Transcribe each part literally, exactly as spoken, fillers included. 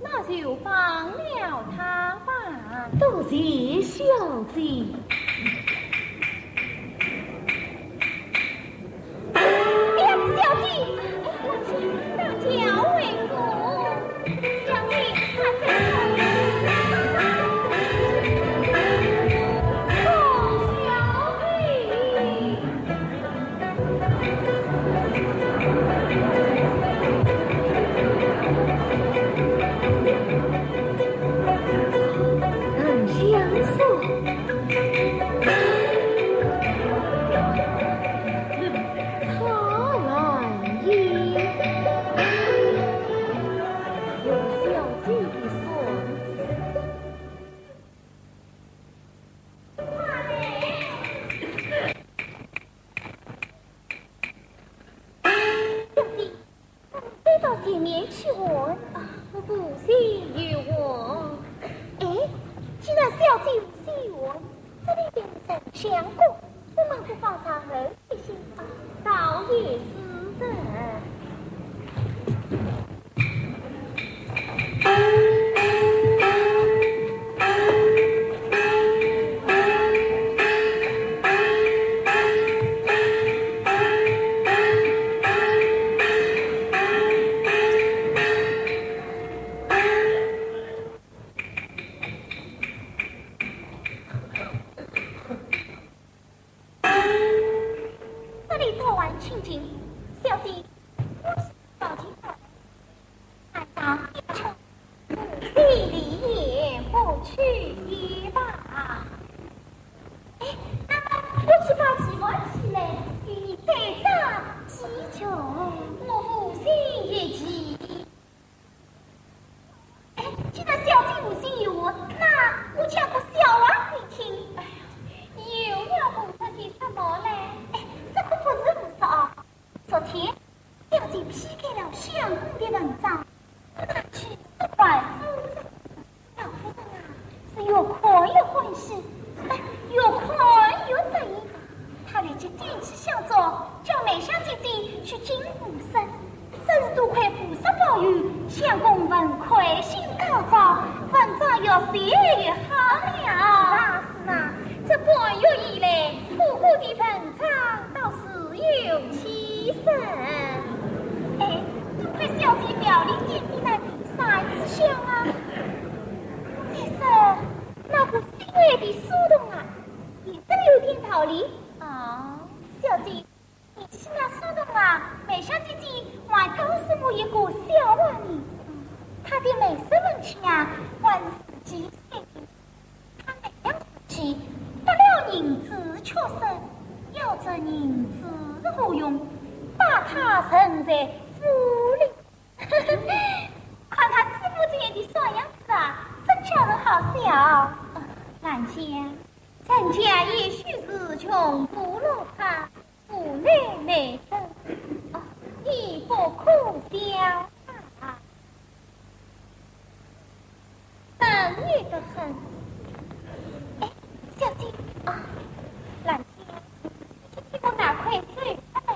那就放了他吧。多谢小姐。哎呀，小姐，哎呀，小姐，大家为我。小姐，大家为我。小姐。 小姐，你到前面去玩。啊，我无心于玩。哎，既然小姐无心于玩，这里有沉香阁，我们不妨上后去欣赏。倒也是的。 这里倒还清静，小姐，我是早起早来，晚上一场，不必离也，不去也罢。哎，那么我去把戏帽取来，与你对照几句。我无心一提。 哎，既然小姐无心于我，那我讲个笑话给你听。哎呀，又要胡说些什么嘞？哎，这可不是胡说啊。昨天，小姐批改了相公的文章，拿去送还夫人。 老夫人啊，是越看越欢喜，哎，越看越得意。她立即点起香烛，叫梅香姐姐去敬和参，说是多亏菩萨保佑，相公文魁星高照，文章越写越好了。那是啊，这半月以来，哥哥的文章倒是有起色。哎，多亏小姐妙丽点的那 啥子香啊？再说，那个心爱的苏童啊，也真有点道理。哦，小姐，你去那苏童啊，梅香姐姐还告诉我一个笑话呢。她的梅叔门前啊，还是自己写的。她那样子去，得了银子却说，要这银子如何用？把它存在府里。 看他这副嘴的爽样子啊，真叫人好笑。哦，兰香，人家也许是穷途末路，无奈难伸，哦，你不可笑他。 真有得很。哎，小姐啊，兰香，你替我拿块手帕来。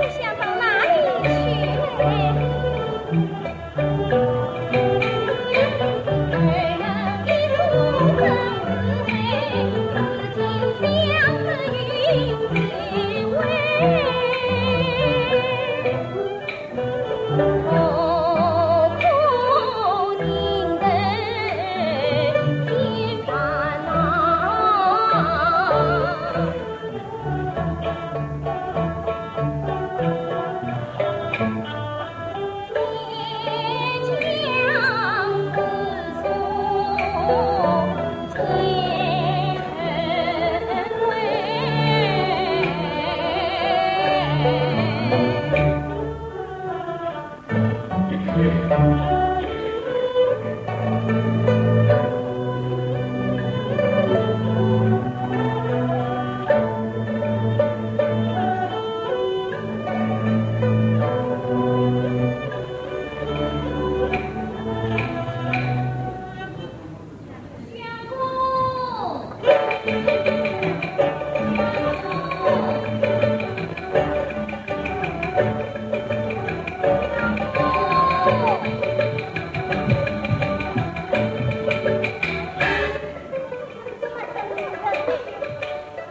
想到哪里去了？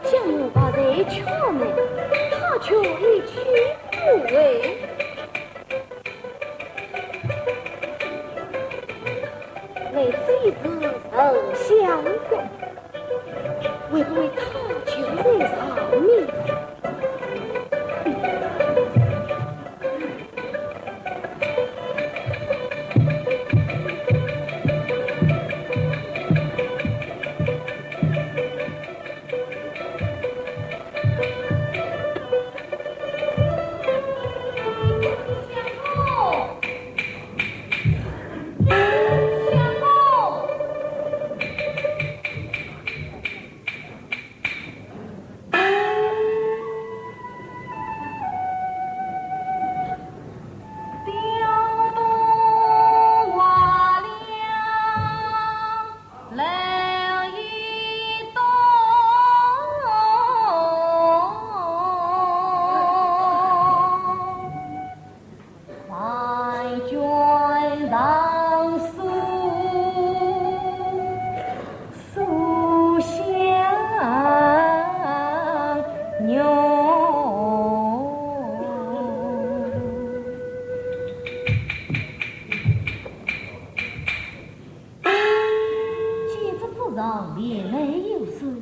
将我摆在前面，他却一去不回。来此是沉香馆，会不会他就在上面？ 见这纸上连累有诗，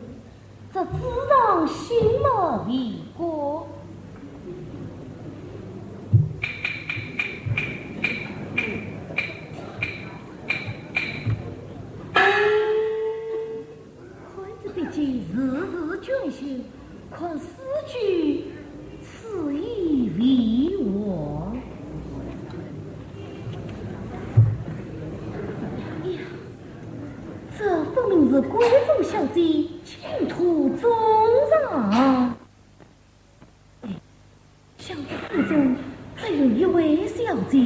这纸上信么未过。 看这笔迹字字娟秀，看诗句诗意未完。哎呀，这分明是闺中小姐，请图中上。 想这府中只有一位小姐，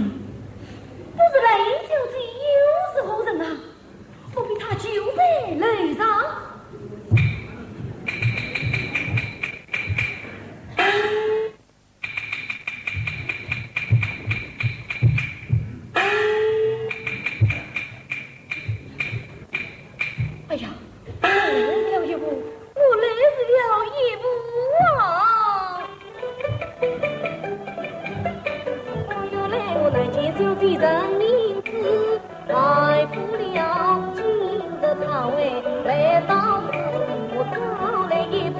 不知那小姐又是何人啊？不必她就在楼上。哎呀，我来迟了一步， 我来迟了一步啊！我要来，我来见小姐陈明珠，来不了，今日她会来到此，我早来一步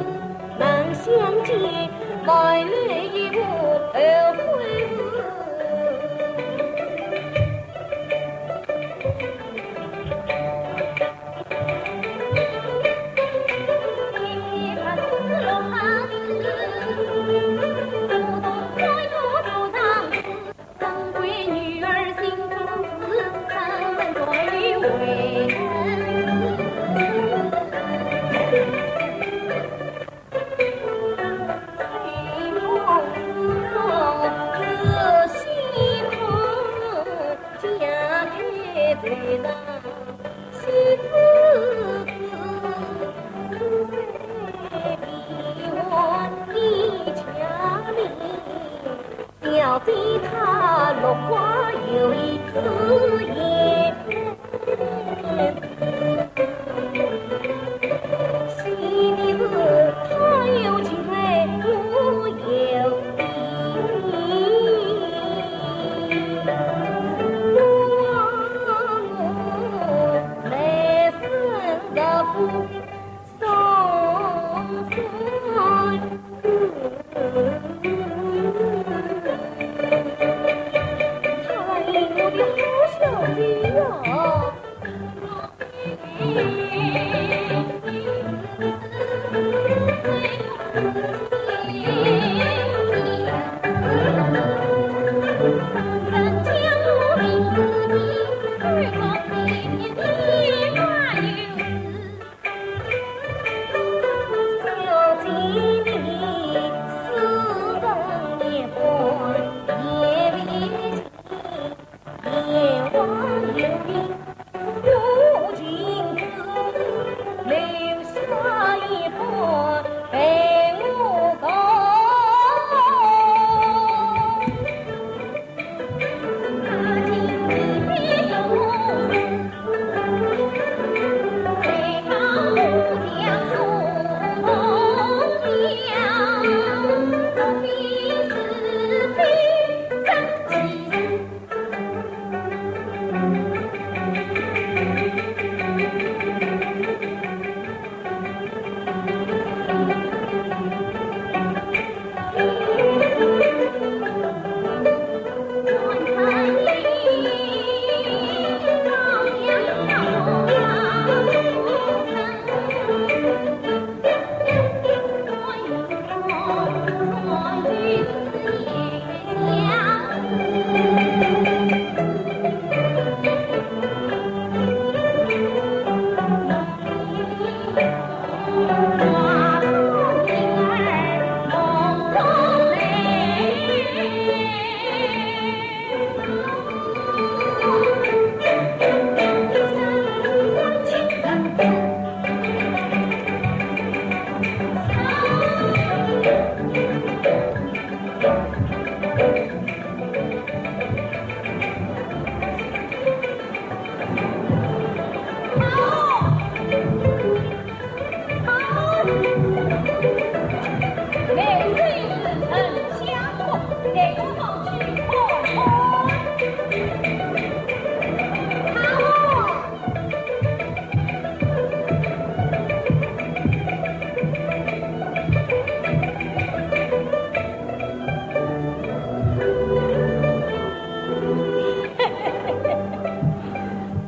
能相见，慢来一步，后悔是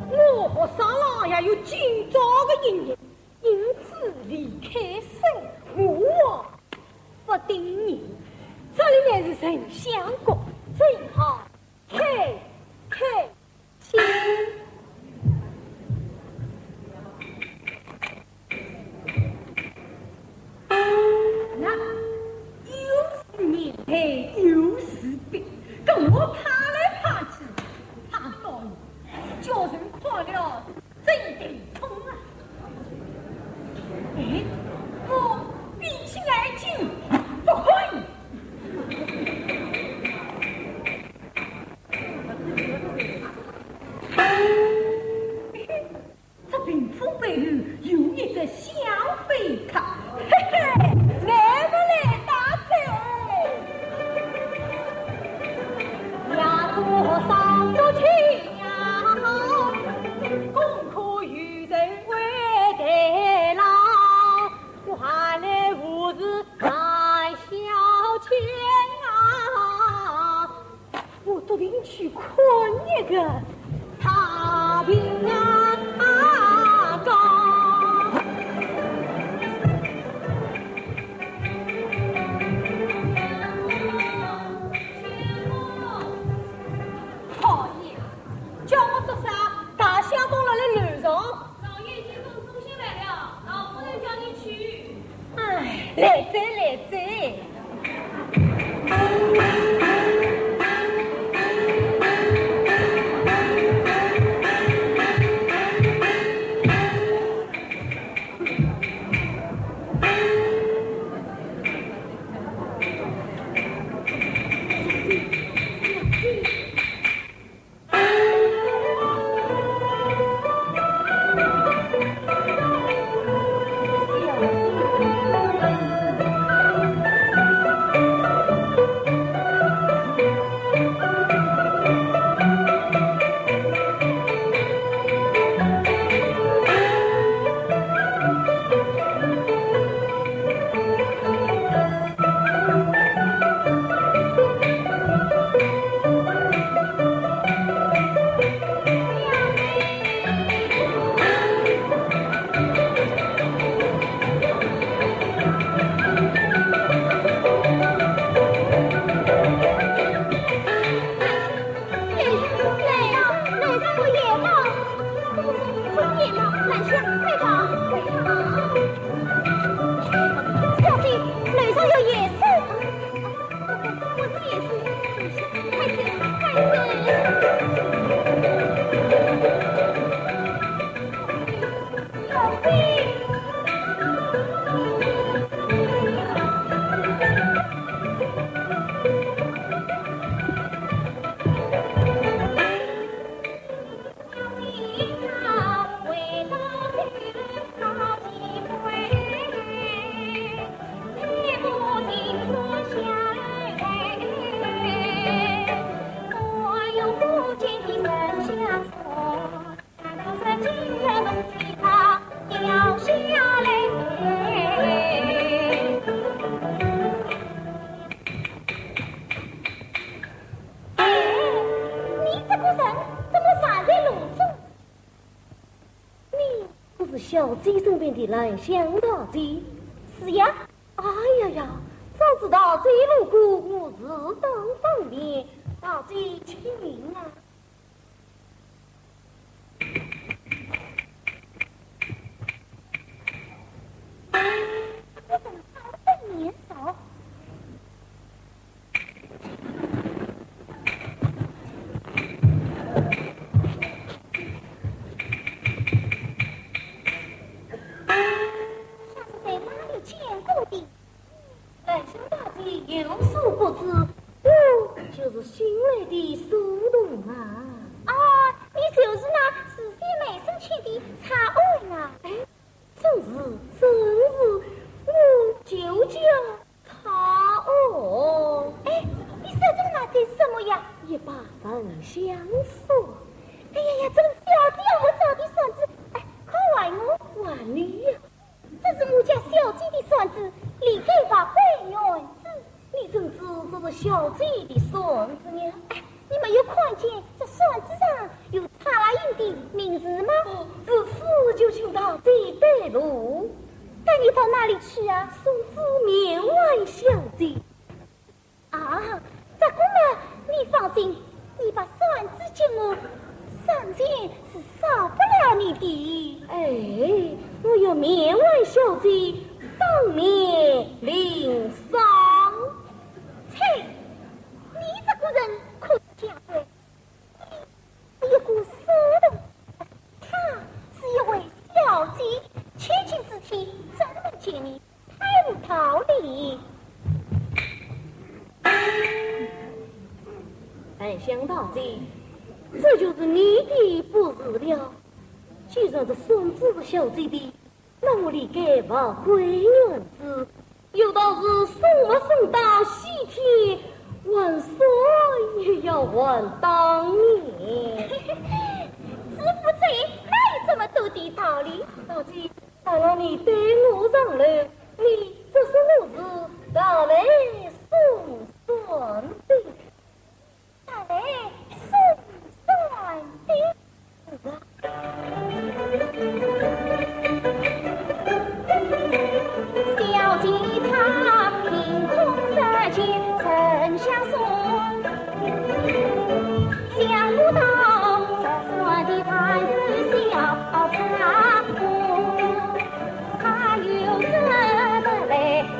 我和沙朗也有今朝的阴影，因此离开生活不定人。这里乃是沉香阁，最好退，退，请。那又是年代又是病，跟我爬来爬去，爬到叫人看了真头痛啊！哎，我闭起眼睛不看。 这屏风背后有一只小飞客，嘿嘿，来不来打嘴？夜多上不去呀，功课有人会代劳，我还来无事谈消遣啊。 我笃定去看一个太平洋啊！讨厌，叫我做啥？大相公辣辣楼上。老爷已经送书信来了，老夫人叫你去。 哎，来哉，来哉。小姐身边的兰香大姐。是呀。哎呀呀，早知道这路过，我自当方便，大姐请啊。我怎么高分年少？ 像是在哪里见过的？兰香大姐有所不知，我就是新来的书童啊。啊，你就是那事先卖身契的查案啊？哎，正是，正是，我就叫 他哦。哎，你手中拿的什么呀？一把沉香扇。哎呀呀，这是小姐要我找的扇子，哎，快还我！还你呀？这是我家小姐的扇子，理该还还原子。你怎知这是小姐的扇子呢？哎，你没有看见这扇子上有 查拉印的名字吗？哦，如此就请大姐带路。带你到哪里去啊？送子面还小姐。啊，这个嘛，你放心，你把扇子给我，赏钱是少不了你的。哎，我要面还小姐，当面领赏。切，你这个人可是假的。 一个书童，她是一位小姐，千金之体，怎能给你？太无道理。兰香大姐，这就是你的不是了。既然这扇子是小姐的， 那我理该还还原子，有道是送物送到西天，还扇也要还当年。知府嘴哪有这么多的道理？大姐，难道你对我上楼，你这是何事到来送扇的？ 带来送扇的。小姐她凭空设计沉香扇，想不到这扇的还是小茶壶。 他有什么来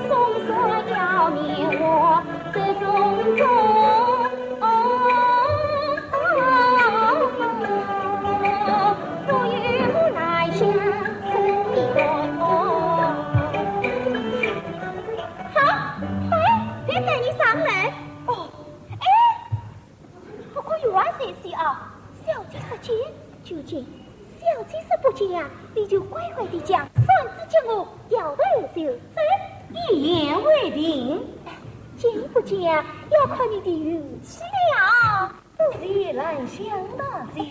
送说要命我这种种？哦，哦，哦，不与我来相争的哦。好，哎，别等你上来。哦，哎， 不过有话说说啊，小姐说见就见，小姐说不见啊，你就乖乖地将扇子给我，摇头就走，一言为定。见不见啊，要看你的运气了。多谢兰香大姐。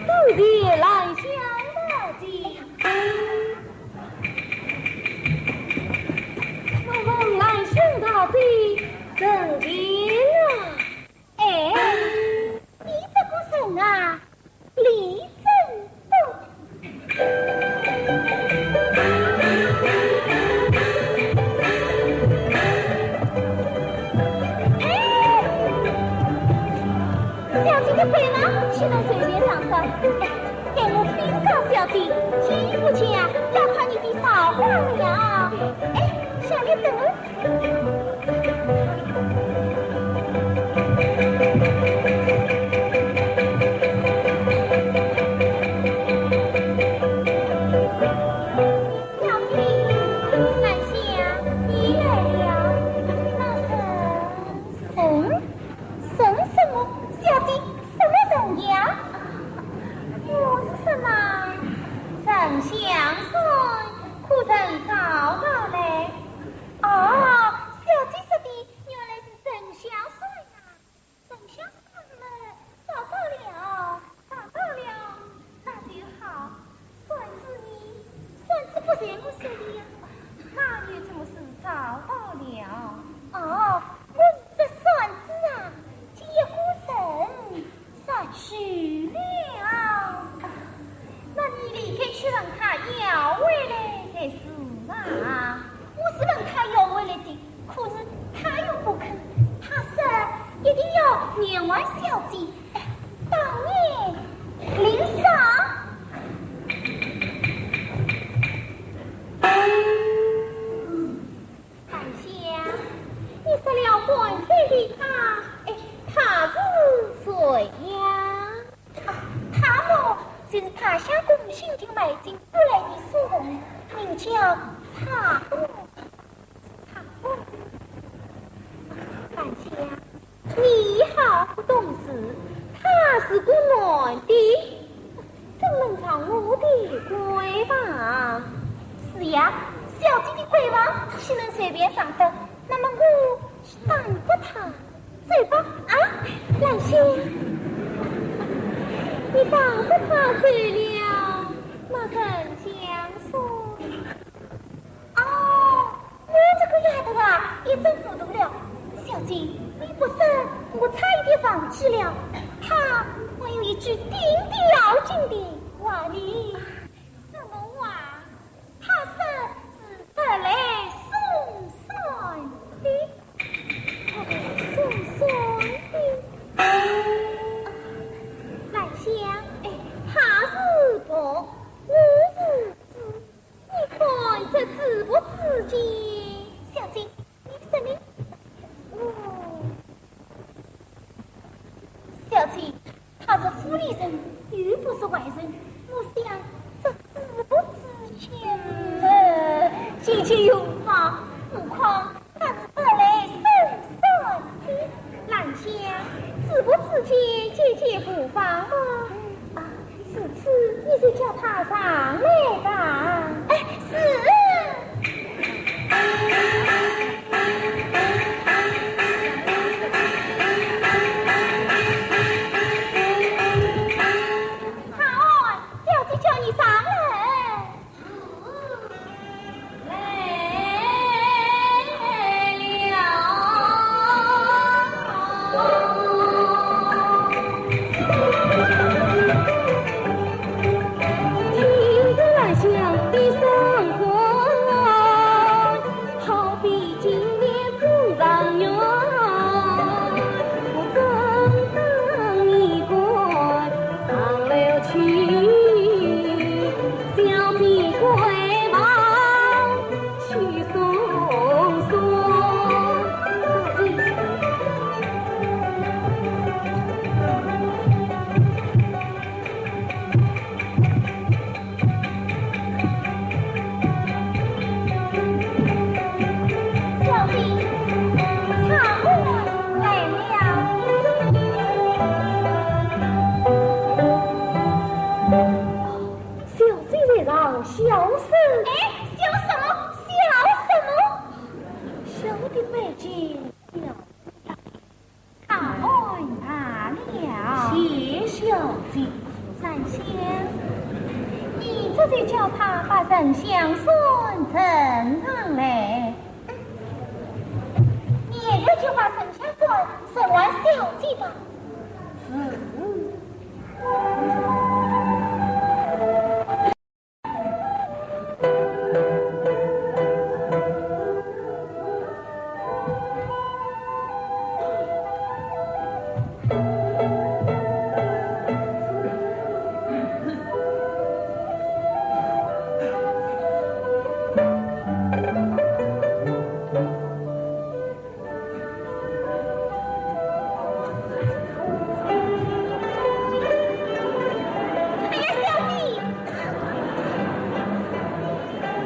多谢兰香大姐。我问兰香大姐，成亲啊？哎，你这个人啊，理真多。 哎，小姐的回来，岂能随便上当？哎，待我禀告小姐，见不见啊，要看你的造化了。哎，小姐等我。 小姐，兰香，你来了。那人，人？人什么？小姐，什么人呀？我是什么？沉香扇，可曾找到来？哦，年华小姐，当年林嫂。兰香，你说了半天的她，哎，她是谁呀？啊，她么，就是她相公新近买进屋来的书童，名叫蔡钧。蔡钧。兰香，你好不懂事，他是个男的，怎能上我的闺房？是呀，小姐的闺房岂能随便上的？那么我去打发他，走吧。啊，兰香，你打发他走了，那兰香说。 哦，我这个丫头啊，一阵糊涂了。小姐，你不说，我差一点忘记了。他还有一句顶顶要紧的话呢。什么话？他说是白来送扇的。白来送扇的？啊，兰香，哎，他是白，我是紫。 你看这紫不紫见？小姐，你说呢？哦，小姐，他是府里人，又不是外人，我想这紫不紫见，呃，见见用吧。何况 那是白来送扇的。兰香，紫不紫见，见见无妨嘛。啊，如此你就叫他上来吧。哎，是。好，小姐叫你上来。 小姐，茶官来了。小姐在上，小生。哎，小什么？小什么？小的拜见小姐。 茶官罢了。谢小姐。兰香，你这就叫他把沉香扇呈上来。你也就把沉香扇呈还小姐吧。是。 哎呀，小姐，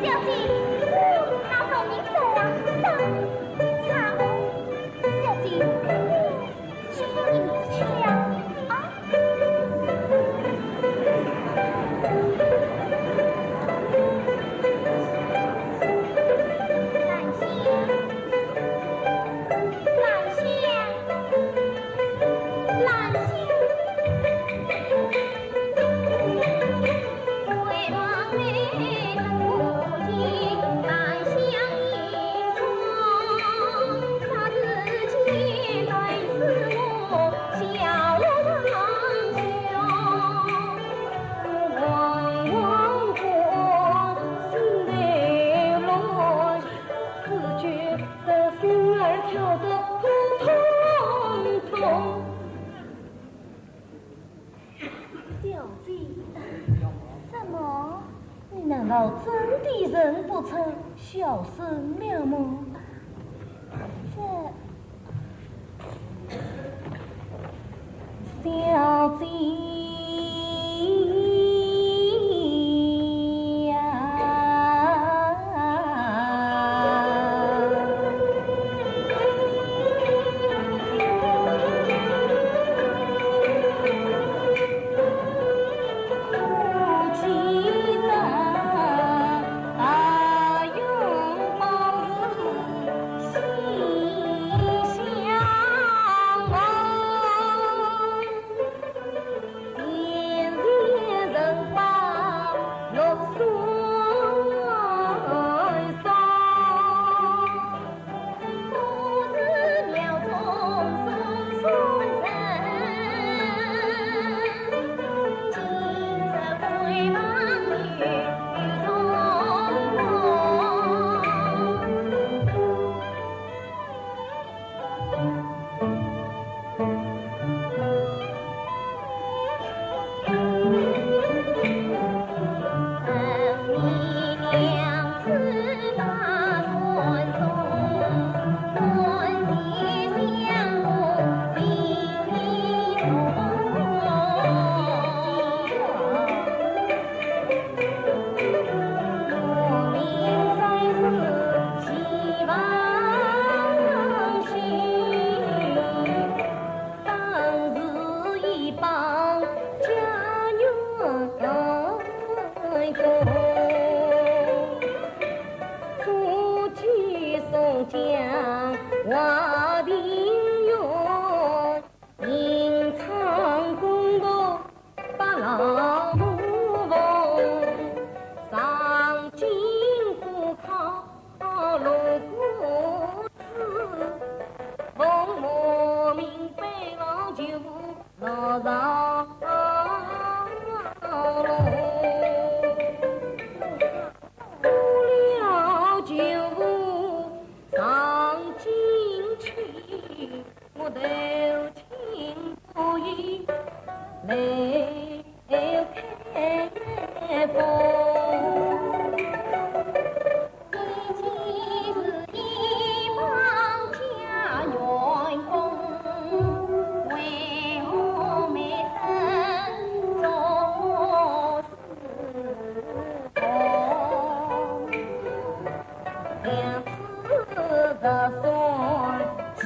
小姐，那分明是啊，上茶。小姐，去，你去呀，啊。 只觉得心儿跳得扑通扑通。难道真的认不出小生了吗？这小姐呀，不记得她容貌是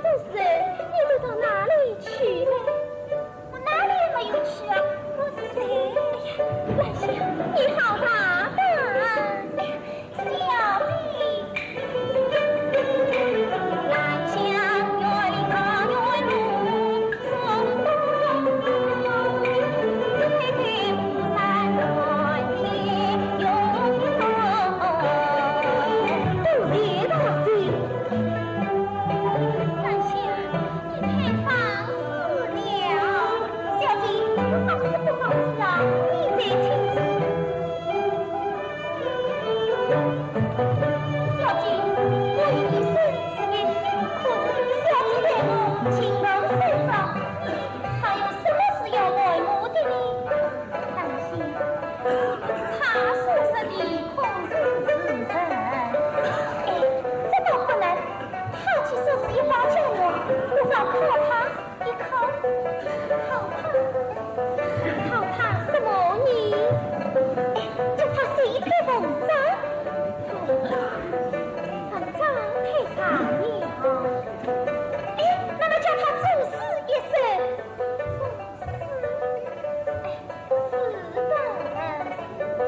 不是，你都到哪里去了？我哪里也没有去啊，我是谁？哎呀，兰香，你好大胆！哎呀，小姐。兰香，你太放肆了。小姐，我放肆不放肆啊？你才清楚。 小姐，我与你生死一拼，可是你小姐待我情同手足，你还有什么事要瞒我的呢？兰香，他所说的可是事实。哎，这倒不难，他既说是一把家伙，我倒考他。 你看，考他，考他什么呢？哎，叫他写一篇文章。文章太长了。哎，那么叫他作诗一首。作诗？哎， 是的，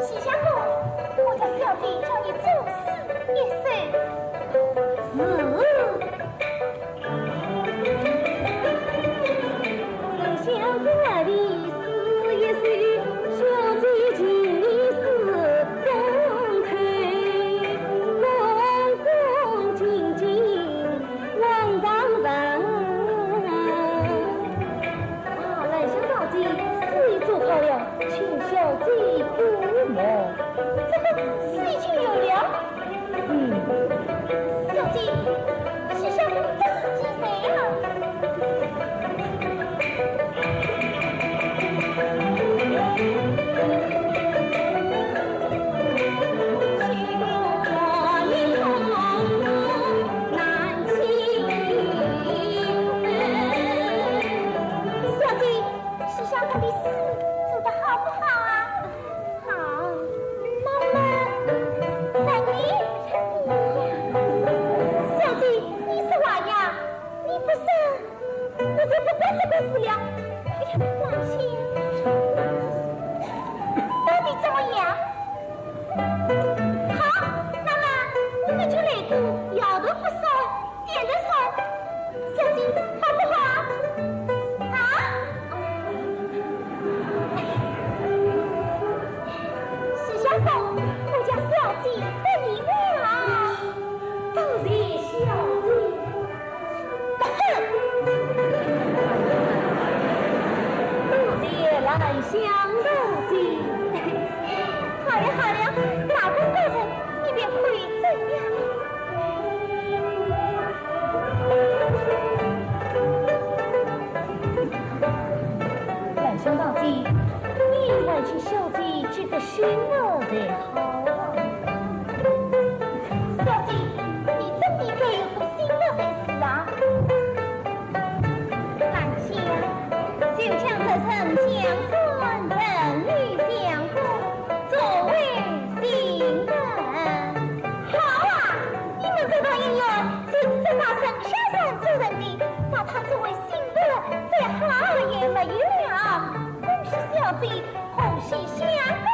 许相公，我家小姐叫你作诗一首。是。许相公啊，你诗一首，小姐情意似钟馗，恭恭敬敬 王丈人。啊，兰香大姐，诗已做好了，请小姐过目。这个诗已经有了？嗯。小姐，许相公这是几岁啊？ 小姐，许相公的诗做得好不好啊？好。妈妈，三弟，小姐，你说话呀，你不说， 我就不管这个事了。哎呀，兰香，到底怎么样？好，那么我们就来个摇头不说，点头说，小姐，好不好啊？啊？许相公，我家小姐得意了啊。多谢小姐。 多谢兰香大姐。好了好了，大功告成，你便回去呀。兰香大姐，你还请小姐这个新的人。 好啊。小姐，你真的该有个新的才是啊。兰香，休想自称江山人女相公，作为新人。好啊，你们这帮演员就是这把沈香扇做人的，把她作为新的，再好也没有了。恭喜小姐， 恭喜相公。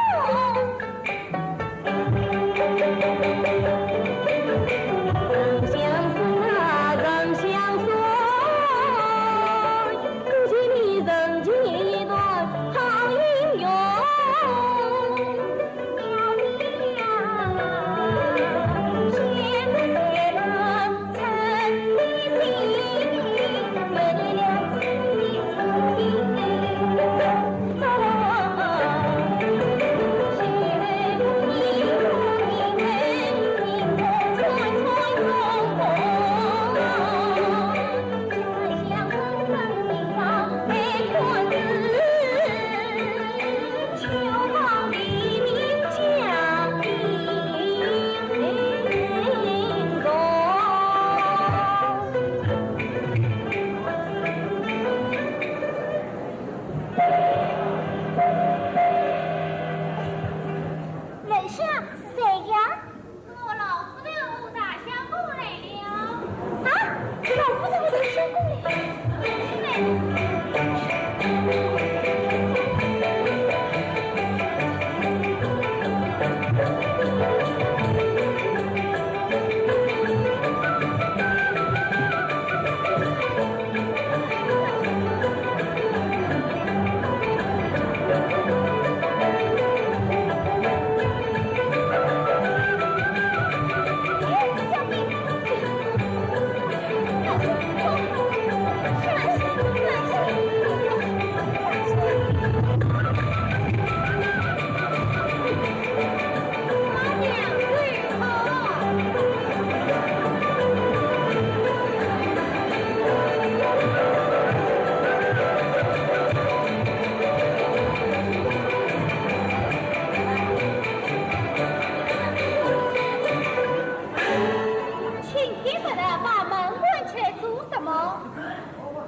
请听不得把门关起来做什么？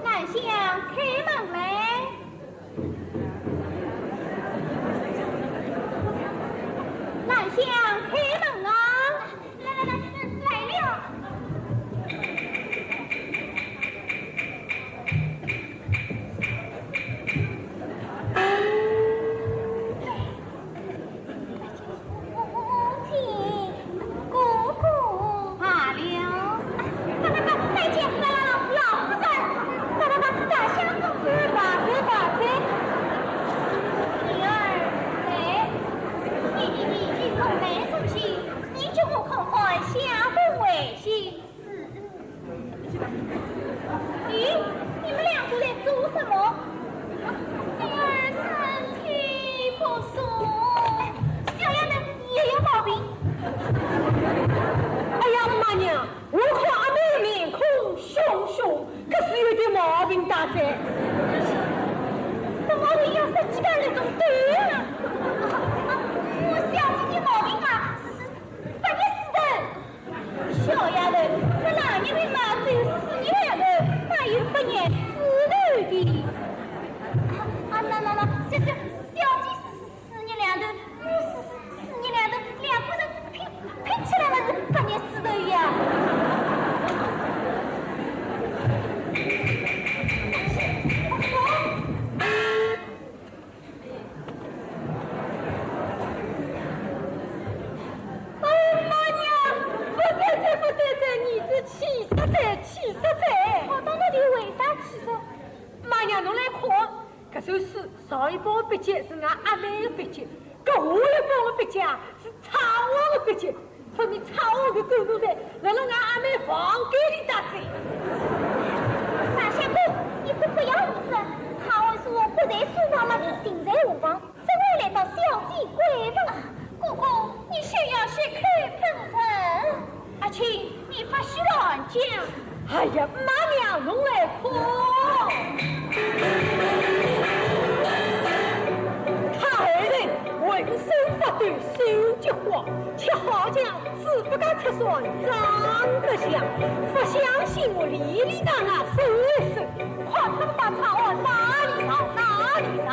兰香，开门来。兰香，开门啊！来来来，来了。 母亲，哥哥。罢了。快快快，快去，快来了，老夫人。快快快，大香公子，大姐，大姐。女儿，来，你你你，你从来说起，你叫我看看下回为信。 咦，你们两个来做什么？女儿身体不舒。小丫头也有毛病。哎呀，妈娘，我看阿妹面孔凶凶，可是有点毛病大哉。什么毛病要十几万那种对啊？我小姐的毛病啊，是，是，半夜死的。 小丫头，这男人命嘛，只有死人两头，哪有不愿死头的？啊，那那那，这这，小姐死人两头，我死死人两头，两个人拼拼起来嘛是不愿死头呀。哎，妈娘，勿对哉，勿对哉，儿子气煞哉，气煞哉！我到底为啥气煞？妈娘，侬来看，搿首书上一本个笔迹是俺阿妹个笔迹，搿下一本个笔迹啊是昌旺个笔迹，分明昌旺个狗奴才辣辣俺阿妹房间里搭子。大相公，你可不要胡说，昌旺说我不在书房嘛，定在何方？ 怎会来到小姐闺房？哥哥，你休要血口喷人。阿卿，你不许乱讲。哎呀，妈娘，侬来看。他二人浑身发抖，手脚慌，却好像 子不教出双长得像，不相信我哩哩啦啦手一伸，快快快快往哪里逃，哪里逃！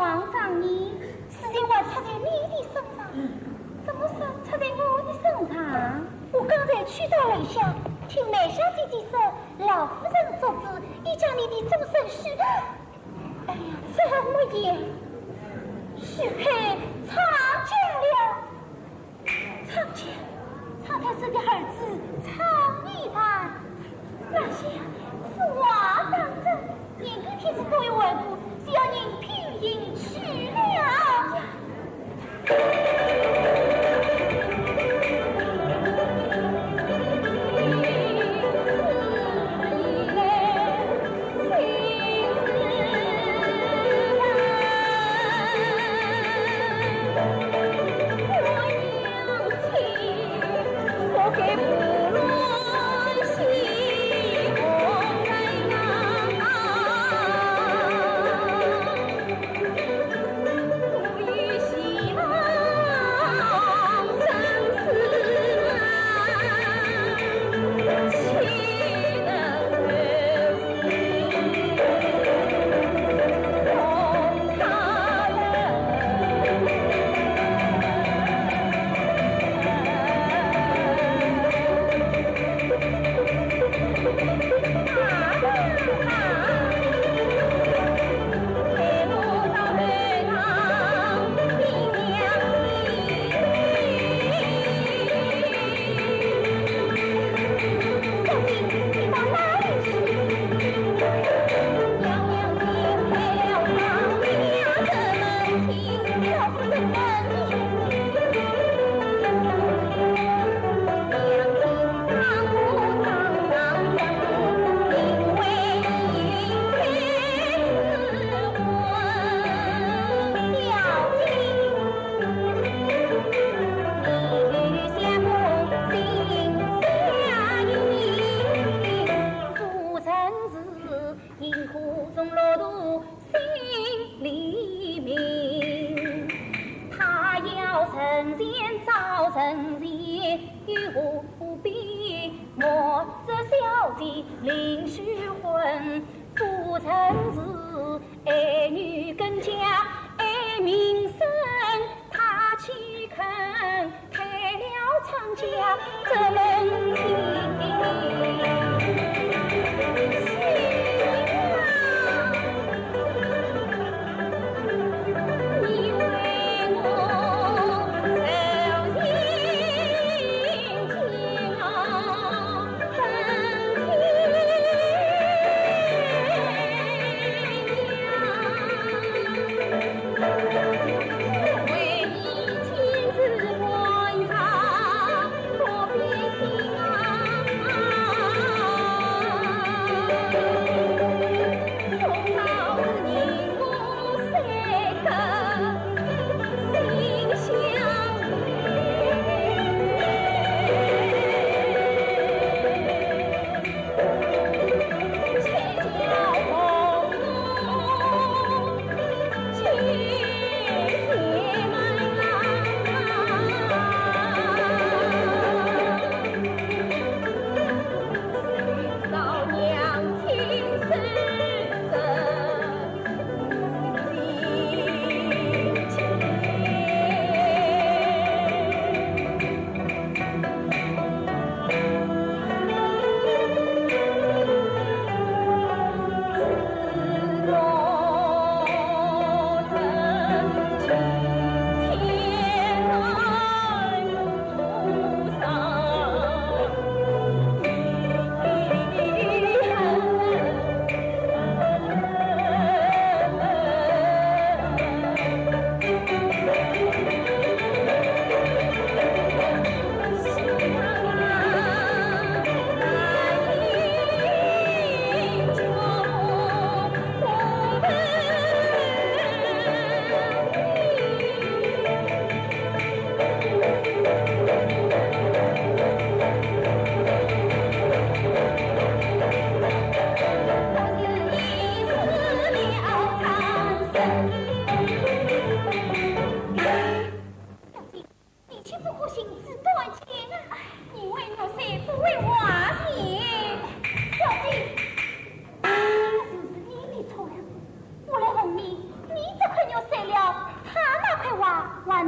王丈呢？事情还出在你的身上，怎么说出在我的身上？我刚才去到楼下，听梅小姐姐说，老夫人作主，已将你的终身许……哎呀，这么严，许配昌家了。 昌家，昌太师的儿子昌义泰。那些是话当真，严公听是作为外父，是要人品迎娶了。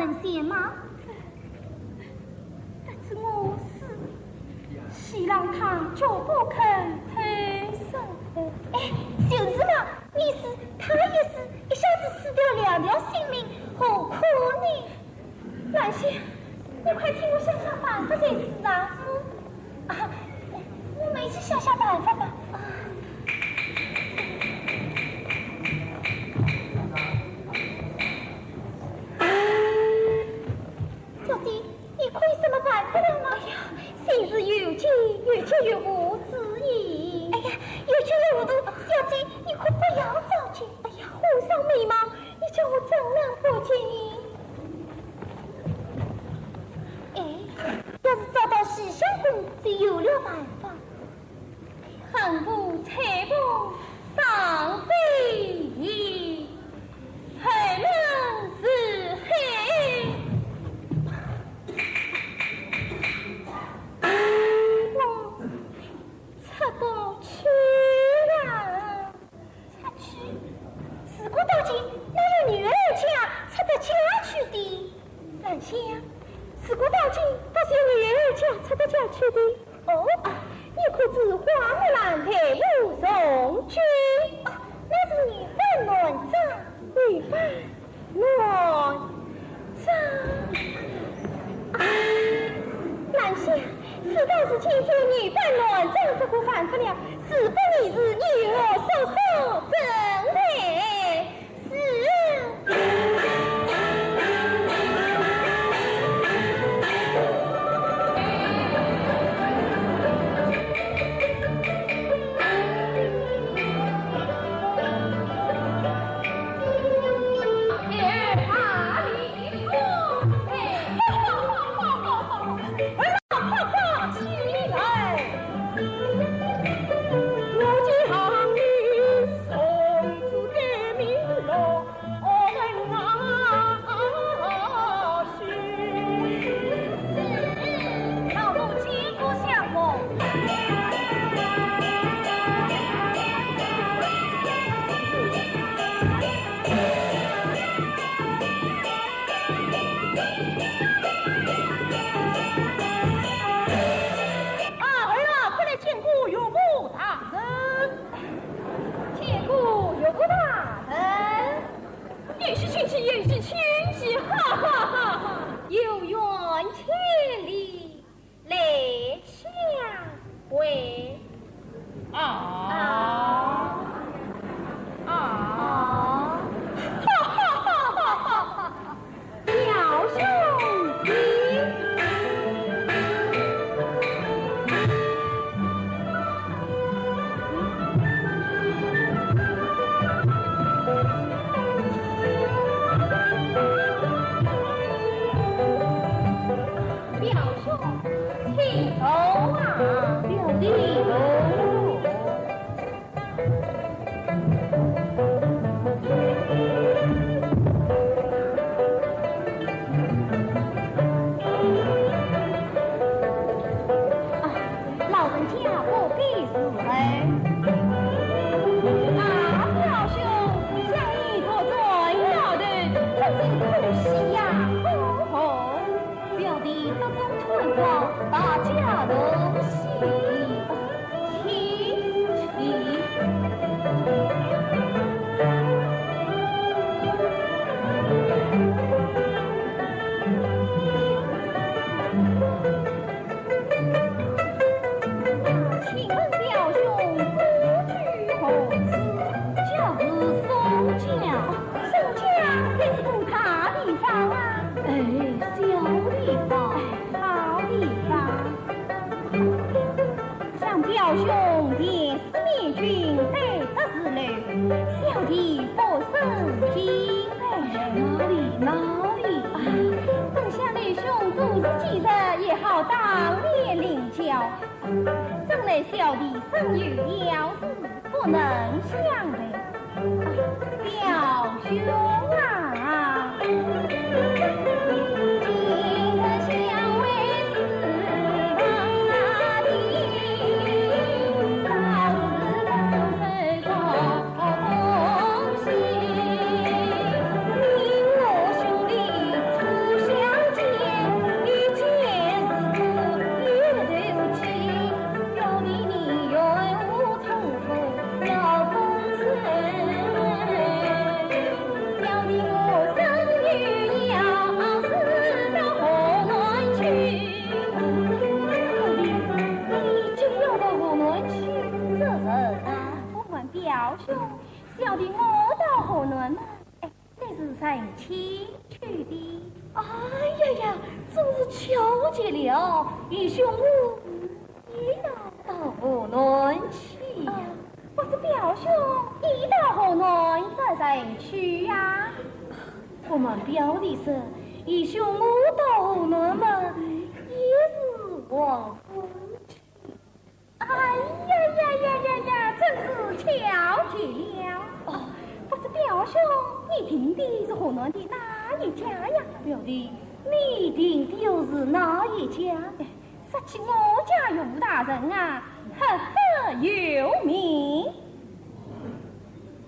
神仙吗？得知我死，西凉他绝不肯投生。哎，就是嘛，你死，他也死，一下子死掉两条性命，何苦呢？兰香，你快替我想想办法才是啊！啊，我们一起想想办法吧。啊。 小姐，你可有什么办法了吗？哎呀，心事有结，有结于无子矣。哎呀，有结于无子，小姐，你可不要着急。哎呀，皇上美貌，你叫我怎能不急呢？哎，要是找到西厢公，就有了办法。 恨不采萍上飞燕，后门是海。我出不去了。出去？自古到今，哪有女儿家出得家去的？兰香，自古到今，倒是有女儿家出得家去的。 哦，你可知花木兰配我从军？哦，那是女扮男装。女扮男装？啊，兰香，事到如今，就女扮男装这个办法了，事不宜迟，你我速速准备。 是。啊，儿啊，快来见过岳父大人。见过岳父大人。宴席请起，宴席请起，哈哈哈哈。有缘千里来相会。啊。啊。啊。哈哈哈哈哈哈。 表兄弟。表兄，请坐啊。表弟坐。 啊，老人家不必伺候。啊，表兄，想你独坐摇头，真是可惜呀。哦吼。 表弟得中春风，大家同喜。请，请。请问表兄，故居何处？就是松江。 松江便是个大地方啊。哎，小地方。哎，好地方。想表兄年事面君，得德如流，小弟不胜敬佩。哪里，哪里？啊，本想刘兄多事之人，也好当面领教，怎奈小弟身有要事， 不能相陪。表兄啊，表弟我到河南嘛，哎，乃是成亲去的。哎呀呀，真是巧极了，愚兄我也要到河南去呀。啊，不知表兄你到河南做甚去呀？不瞒表弟说，愚兄我到河南嘛，也是望夫去。哎呀呀呀呀呀，真是巧极了。哦，不知表兄，你定的是河南的哪一家呀？表弟，你定的又是哪一家？哎，说起我家岳父大人啊，赫赫有名。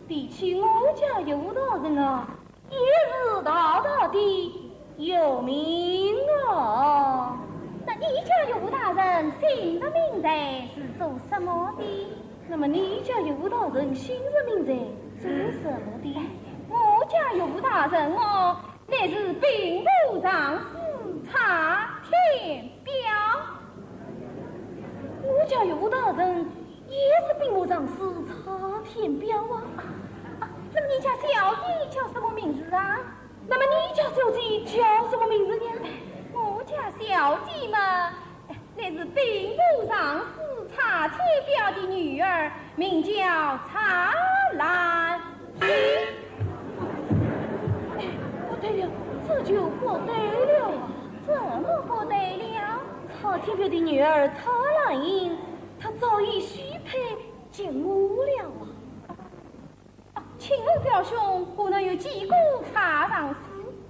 提起我家岳父大人啊， 也是大大的有名啊。那你家岳父大人姓甚名谁，是做什么的？那么你家岳父大人姓甚名谁，做什么的？我家岳父大人哦，乃是兵部尚书蔡天彪。我家岳父大人 也是兵部尚书蔡天彪啊。啊，那么你家小姐叫什么名字啊？那么你家小姐叫什么名字呢？我家小姐嘛，乃是兵部尚书蔡天彪的女儿，名叫蔡兰英。哎，不对了，这就不对了啊！怎么不对了？蔡天彪的女儿蔡兰英，她早已许配 给我了啊。啊，请问表兄，河南有几个蔡尚书？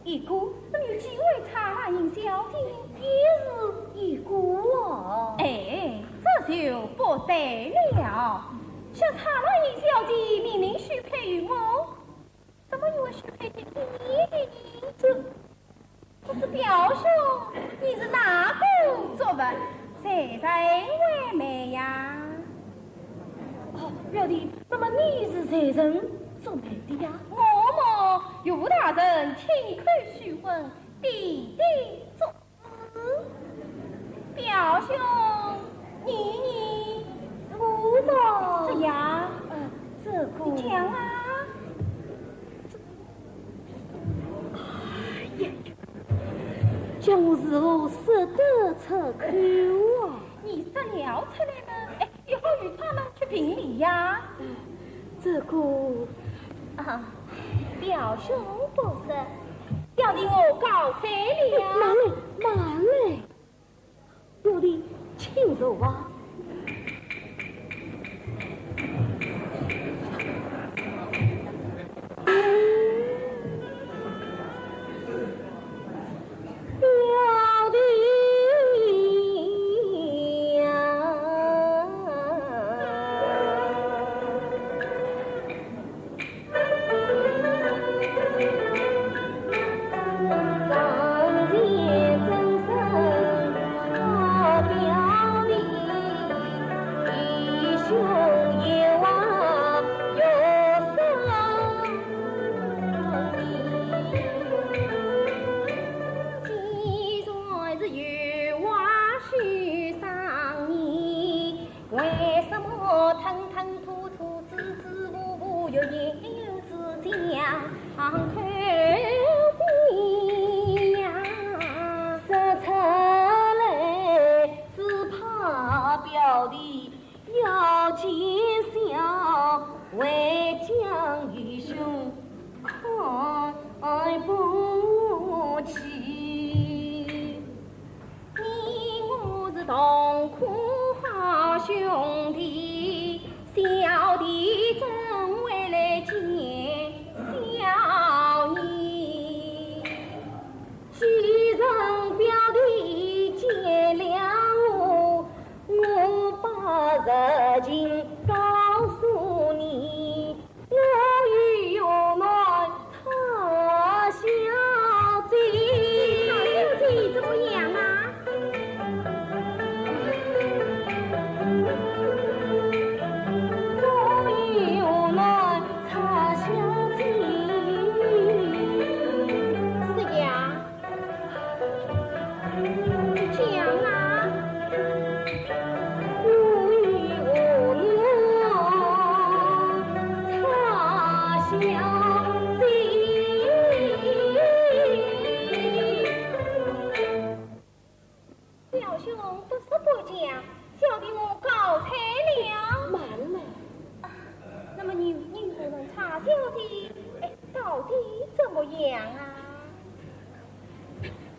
一个。那么有几位蔡兰英小姐？也是一个啊。哎，这就不对了。像蔡兰英小姐明明许配于我， 怎么又会许配给你的呢？这，这是表兄，你是哪个族人？谁人为媒呀？哦，表弟，那么你是谁人做媒的呀？我么，岳父大人亲口许婚，弟弟做 表兄，你呢？我嘛，是呀。呃，这个，你讲啊。哎呀，叫我如何说得出口啊？你说了出来嘛，哎， 以后与他们去评理呀。这个，啊，表兄不说，表弟我告退了呀。慢来，慢来，表弟，请坐啊。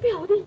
表弟。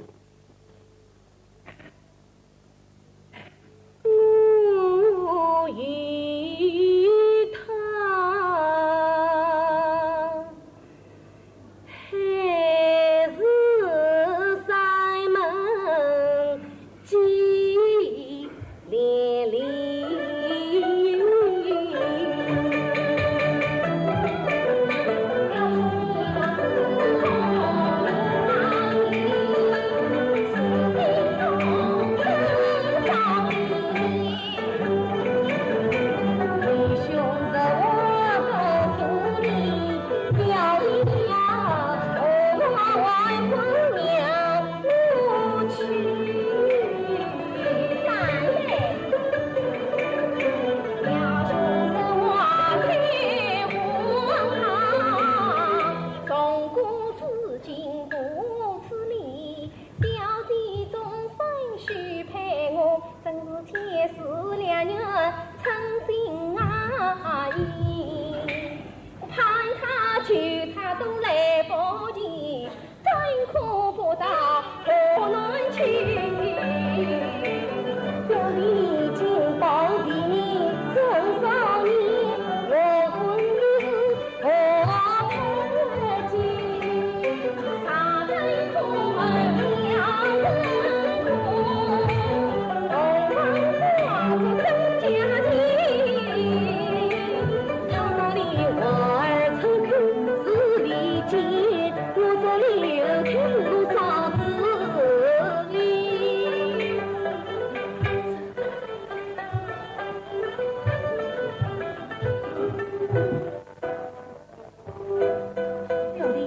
表弟，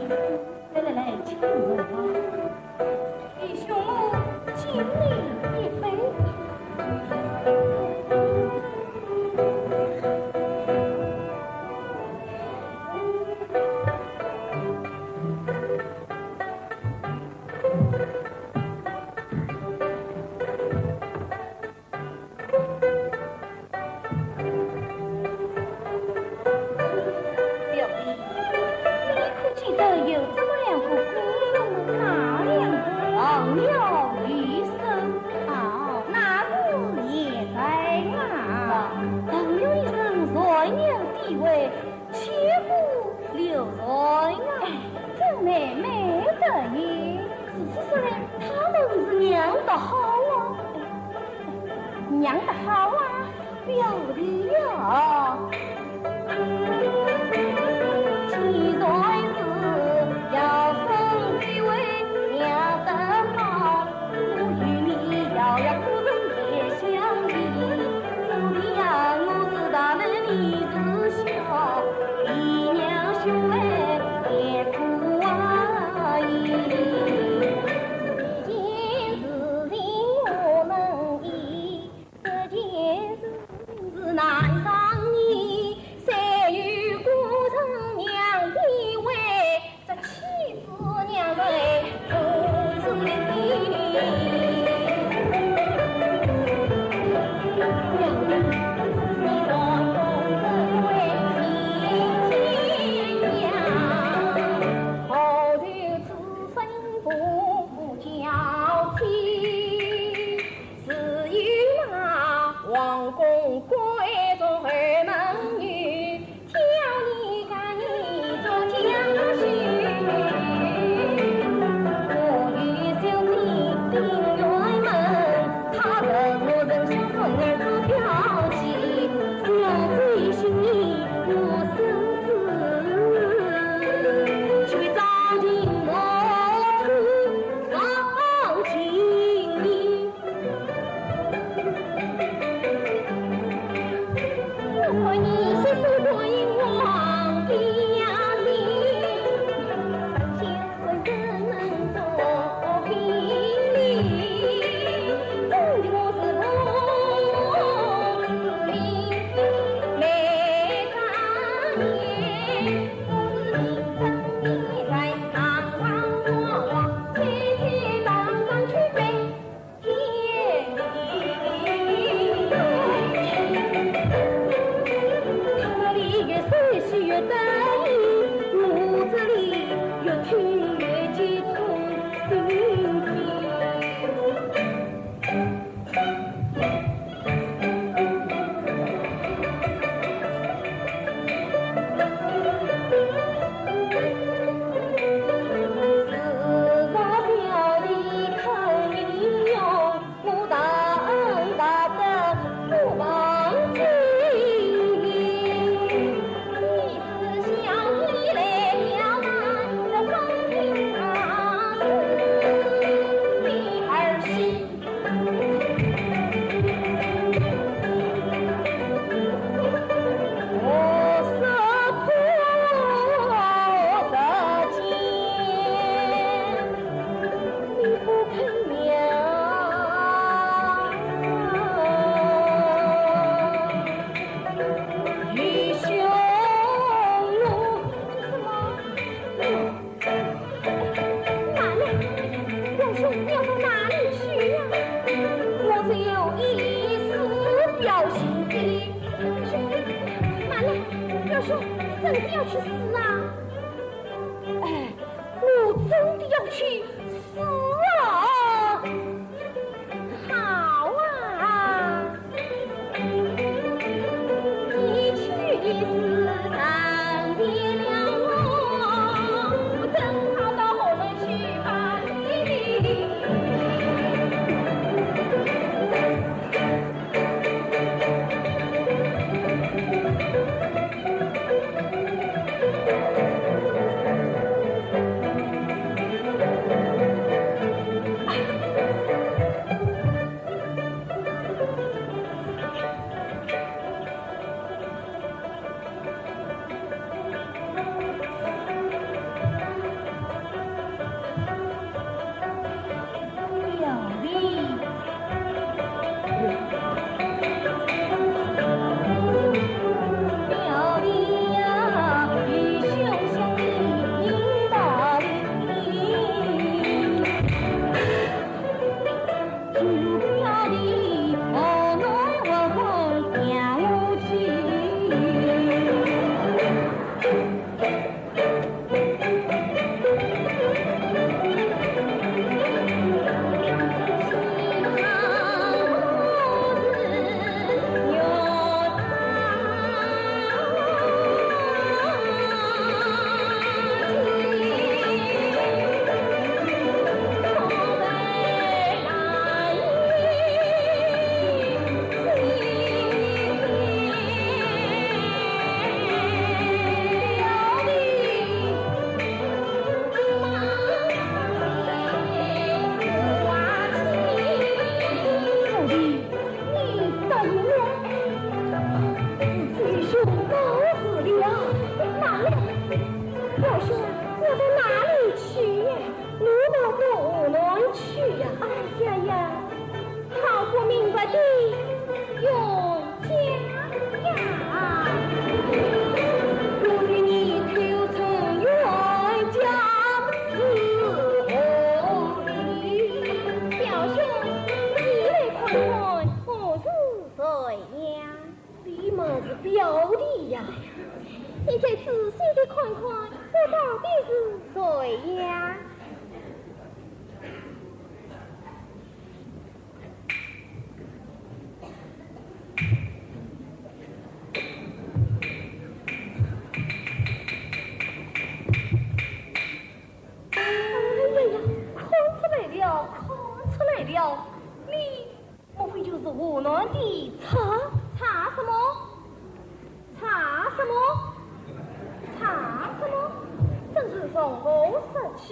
来来来，请坐吧。弟兄们，敬你一杯。 表弟，你可记得有这么两个姑娘吗？哪两个？唐瑶、雨生。哦，那是现在啊。唐瑶、雨生虽有地位， 岂不流传啊？哎，真美美的耶。如此说来，她们是娘的好啊。娘的好啊，表弟呀。既然是要生几位娘的好， 这妻子娘在何处？ 自有那王公贵族后门女，挑你家女做将军。我与小姐定远门，她问我人相送儿子条件，小姐心意我深知，去找寻我出望情意。真的要去死啊？哎，我真的要去死啊！好啊！你去的是上天了哦，正好到河南去吧。 你答应了，是弟兄告辞了。哪里？表兄，我到哪里去呀？我到河南去呀。哎呀呀，好不明白的冤家呀！我与你口称冤家是何理？表兄，你来看看，我是谁呀？ 你嘛是表弟呀。你再仔细地看看，我到底是谁呀？哎呀呀，看出来了，看出来了，你 莫非就是河南的蔡？蔡什么？蔡什么？蔡什么？真是从何说起？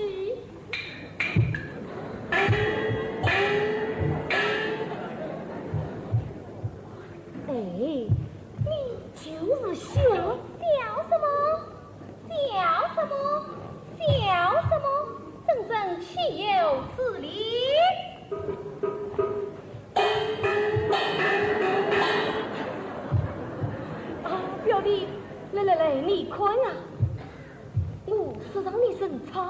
哎，你就是小……小什么？小什么？小什么？真正岂有此理！ 啊，表弟，来来来，你看啊，我说让你姓蔡，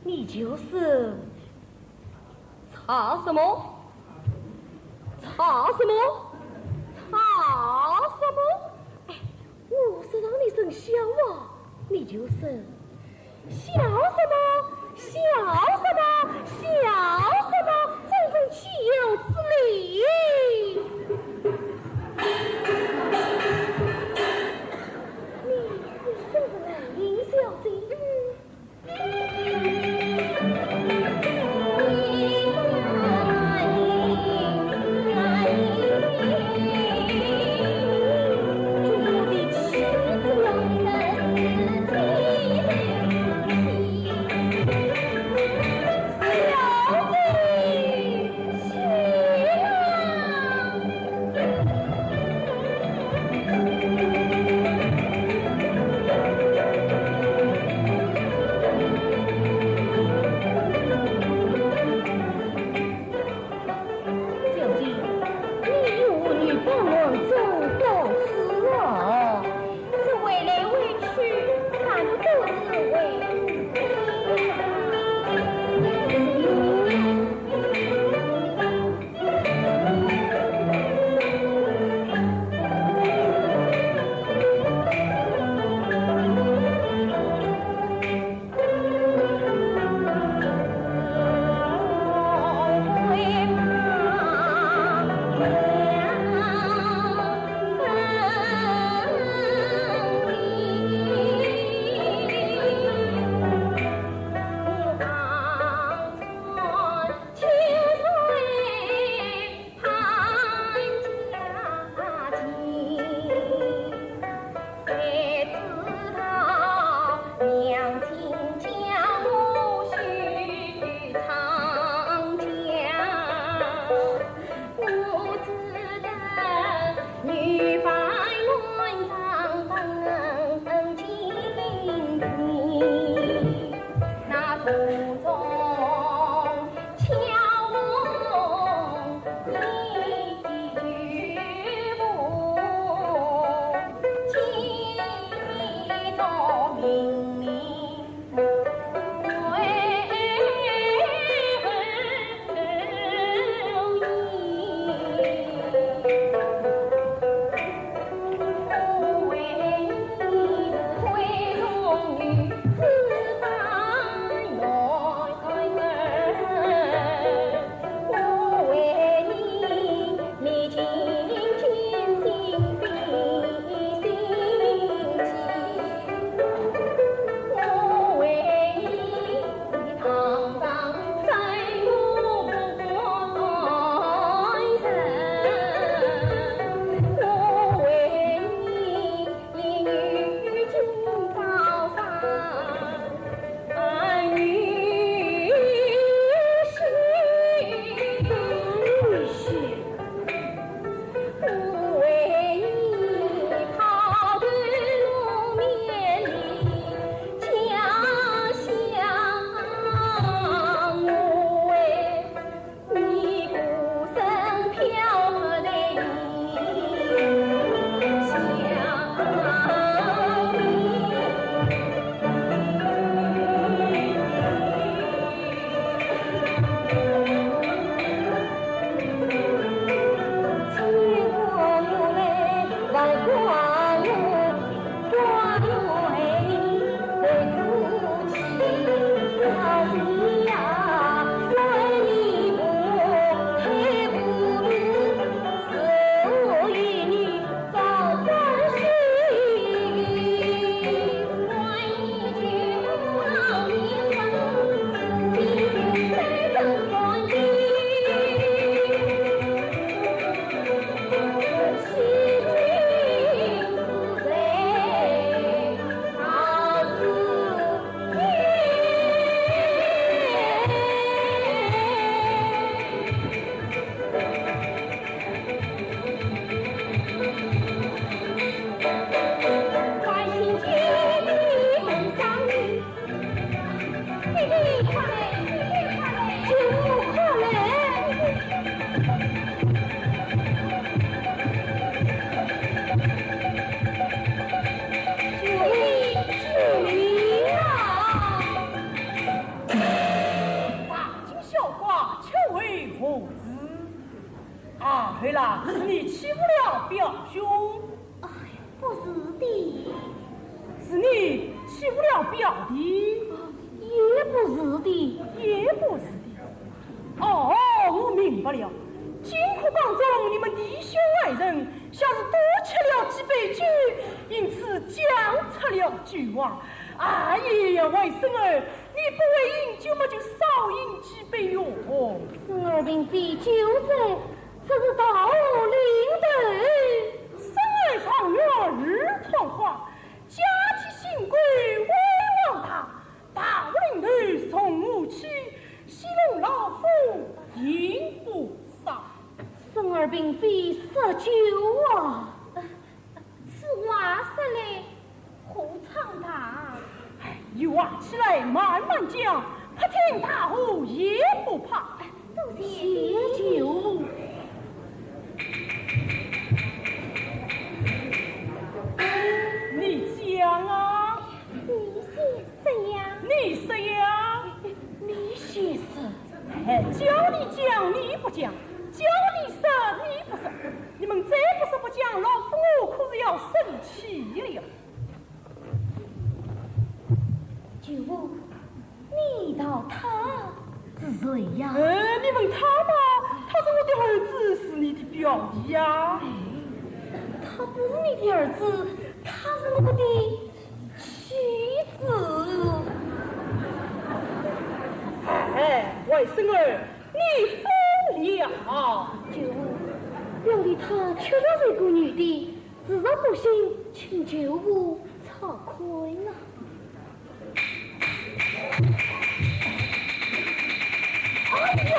你就姓蔡什么？蔡什么？蔡什么？哎，我说让你姓萧啊，你就姓 萧什么？萧什么？萧什么？真正岂有此理！你，你真是膦人小嘴。 就是我的妻子了。大惊小怪，却为何事？啊，黑狼，是你欺负了表兄。哎，不是的。是你欺负了表弟。也不是的。也不是的。哦，我明白了。金库房中，你们弟兄二人像是多吃了几杯酒，因此僵出了酒网。哎呀，外甥儿，你不会饮酒嘛，就少饮几杯哟。孙儿并非酒醉，只是到临头。孙儿状元耳通花，家体新贵威望大，到临头从何起？戏弄老夫，刑不少。孙儿并非说酒啊。 此话说来何尝大？哎，有话起来慢慢讲，不听大呼也不怕。多谢。谢酒。你讲啊。你先说呀。你说呀。你先说。哎，叫你讲你不讲，叫你说你不说。 你们再不说不讲，老夫我可是要生气了。舅父，你道他是谁呀？呃，你问他吧，他是我的儿子，是你的表弟呀。哎，他不是你的儿子，他是我的 妻子。哎，外甥儿，你疯了！舅父，表弟他确实是个女的，自若不信，请舅父查看啊。哎呀！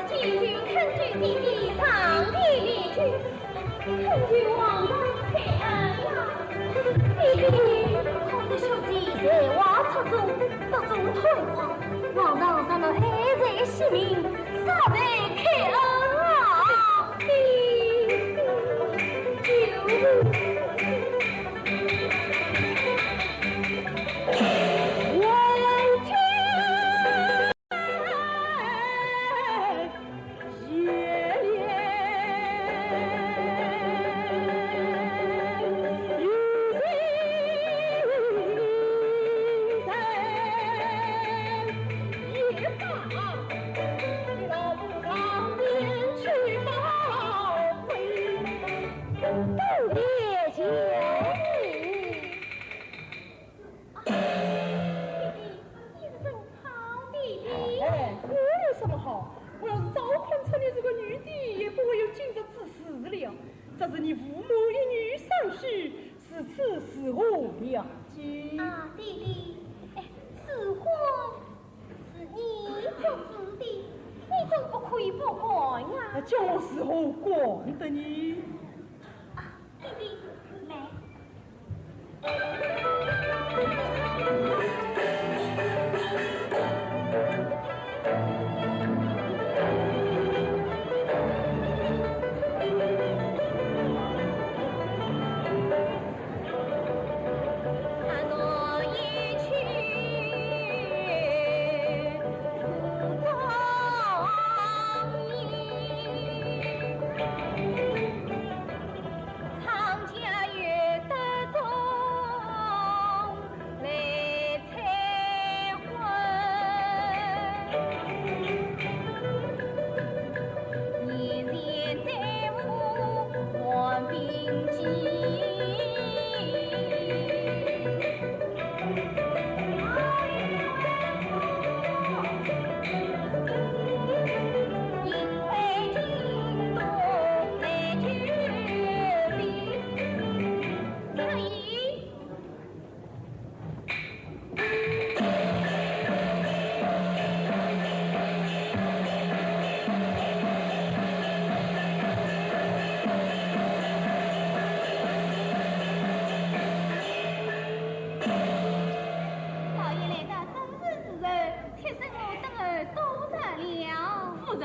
请求恳求姐姐上殿面君，恳求皇上开恩啊！姐姐，可是小姐才华出众，德中开化，皇上若能爱才惜命，实在开恩啊！哎，我有什么好？我要是早看出你这个女的，也不会有今日之事了。这是你父母一女相许，如此是何良机？啊，爹爹，哎，此婚是你做主的，你总不可以不管呀。那叫我如何管得呢？啊，爹爹，来。老爷来到，正是时辰，妾身我等候多日了。夫人，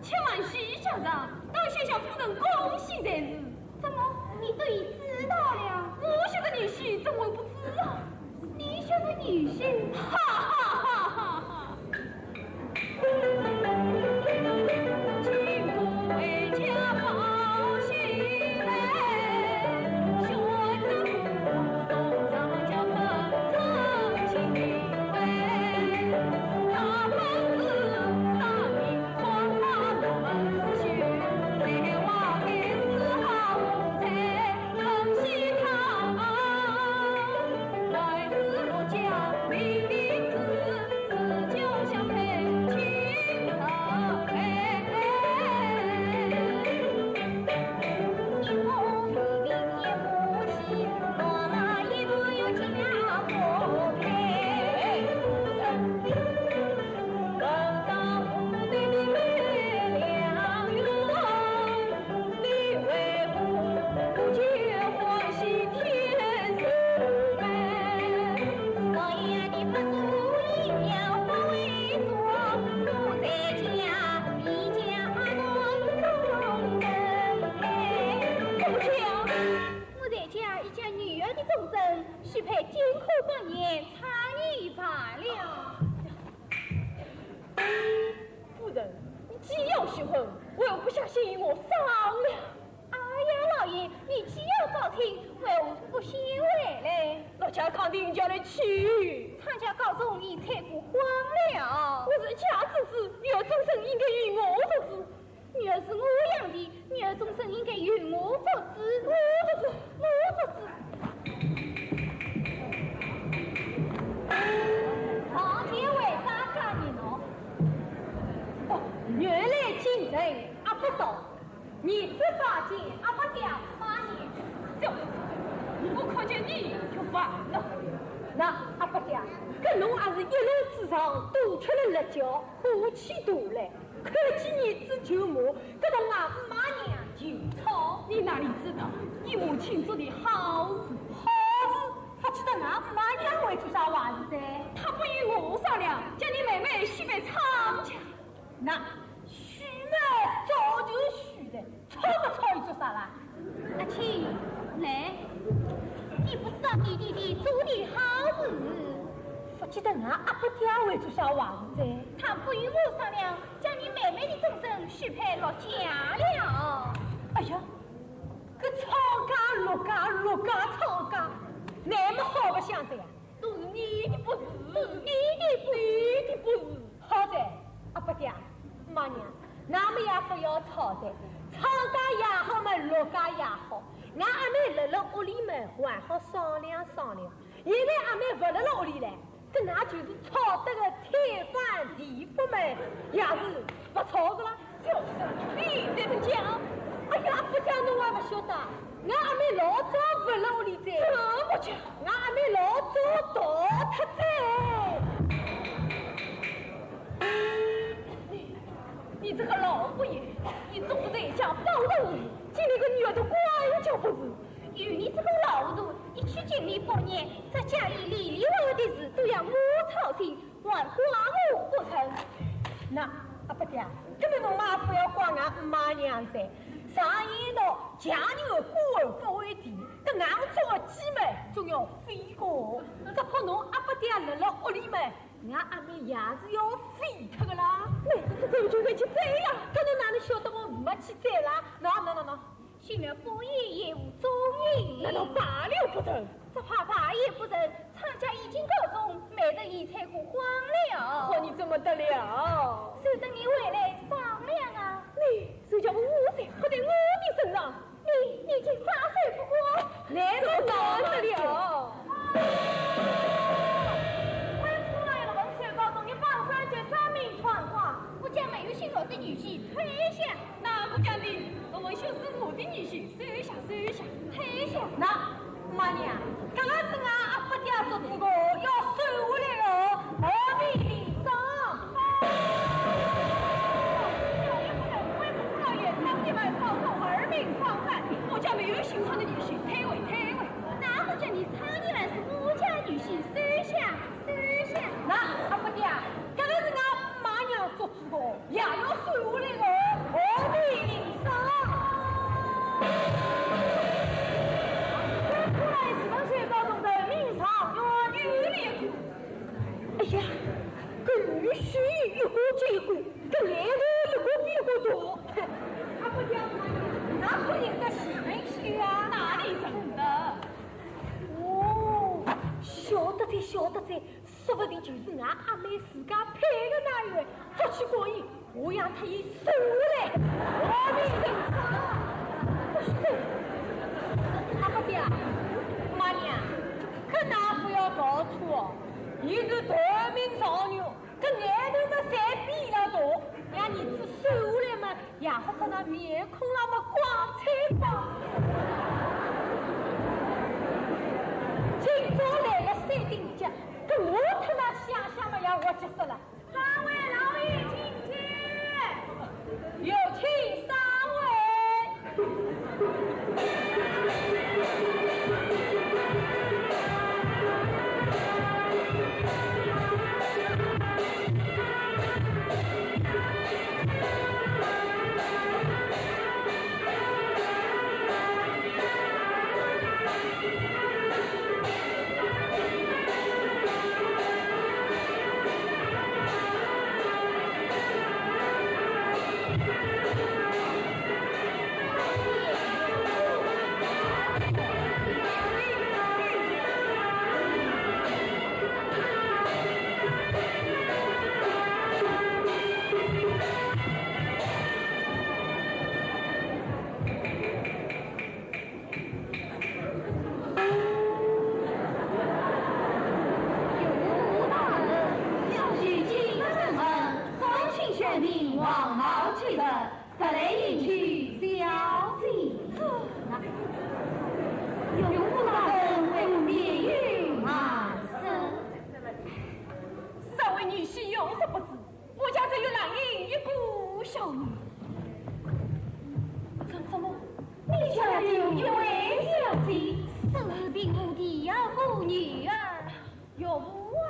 且慢些下场，当先向夫人恭喜才是。怎么，你都已知道了？我晓得女婿怎会不知啊？你晓得女婿？哈哈哈哈哈！ 我在家已将女儿的终身许配金科状元蔡瑩罢了。夫人，你既要许婚，为何不下信与我商量？哎呀，老爷，你既要招亲，为何不先回来？奴家肯定叫你去。参加高中已结过婚了。我是家之主，女儿终身应该由我做主。 女儿是我养的，女儿终身应该由我做主。我做主，我做主。房间为啥干净哦？哦，原来进城阿不到，儿子拜见阿不掉拜见。小子，我看见你就烦了。那阿不掉，跟侬也是一路之上多吃了辣椒，火气大嘞。看见儿子就骂，搿搭俺姆娘就吵。你哪里知道，你母亲做的好事？好事？勿晓得俺姆娘会做啥坏事哉？她不与我商量，将你妹妹许配昌家。那许嘛，早就许了，吵勿吵又做啥啦？阿庆，来，你不知道弟弟的做的好事。勿晓得俺阿伯爹会做啥坏事哉？他不与我商量，将你妹妹的终身许配陆家了。哎呀，搿昌家、陆家、陆家、昌家，乃么好白相哉呀？都是你的不是，都是你的不是，你的不是。好哉，阿伯爹，姆娘，那么也勿要吵哉。昌家也好嘛，陆家也好，俺阿妹辣辣屋里嘛，还好商量商量。现在阿妹勿辣辣屋里唻， 搿那就是吵得个天翻地覆嘛，也是勿吵个啦。就是，你这么讲。哎呀，阿伯讲侬还勿晓得，俺阿妹老早勿辣屋里哉。怎么讲？俺阿妹老早逃脱哉。你，你这个老佛爷，你总是在家包大人，今天个女儿都管教不住。有你这个老糊涂， 一去经历八年，这家里里里外外的事都要我操心，还怪我不成。那，阿伯爹，搿么侬嘛勿要怪俺姆娘哉。常言道，强扭过而不为地，搿俺做个鸡嘛，总要飞过。只怕侬阿伯爹辣辣屋里嘛，俺阿妹也是要飞脱个啦。那这种就回去追呀，搿侬哪能晓得我没去追啦？喏，喏，喏，喏。 新了佛爷也无踪影。难道罢了不成？只怕罢也不成，昌家已经告终，妹子已采过荒了。可你怎么得了？就等你回来商量啊。你就叫我谁，黑在我的身上。你，你竟撒手不管，难道难得了？官府来了，文秀告终，你放出来这三名闯祸。我家没有姓罗的女婿，退下。 那不讲理，我们就是我的女婿，收下，收下，退下。那，姆娘，搿个是俺阿伯爹做主个，要收回来个，二名领赏。有一不能，为父老爷，当地卖草草二名赏饭，我家没有姓昌的女婿，退位，退位。那不讲理，昌一来是我家女婿，收下，收下。那，阿伯爹，搿个是俺姆娘做主 也要收下来个，二名领赏。看来是文秀高中的名状元有了一个。哎呀，搿女婿一个接一个，搿来头一个比一个多。阿伯爹，哪可认得是文秀啊？哪里认得？哦，晓得哉，晓得哉， 说不定就是俺阿妹自家配个那一位，捉起光阴，我让他一收来。我的人生，不是。阿伯爹，姆娘，可哪不要搞错哦，伊是头名状元，搿眼头么侪比伊拉大，让儿子收下来嘛， 也好看那面孔那么光彩光。今朝来了三顶脚，搿我特那想想么也活结束了。三位老爷请起。有请三位。 有无大人，小婿金门人，方卿宣命，黄毛继承，特来迎娶小姐。有无大人，为何面有难色？三位女婿有所不知， 我家只有兰英一个小女。怎，怎么？你家有一位小姐，是并无的呀，我女儿。岳母啊。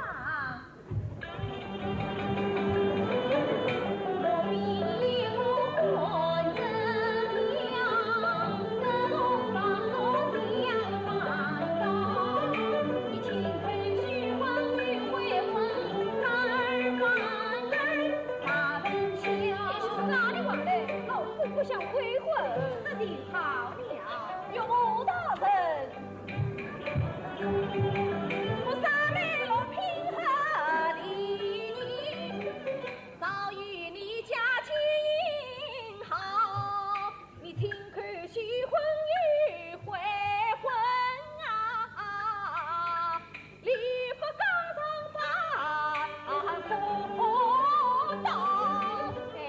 不想悔婚，那就好了。岳母大人，我三妹罗品和的，早有你家亲好，你亲口许婚与悔婚啊。 礼法高堂把可道。哎，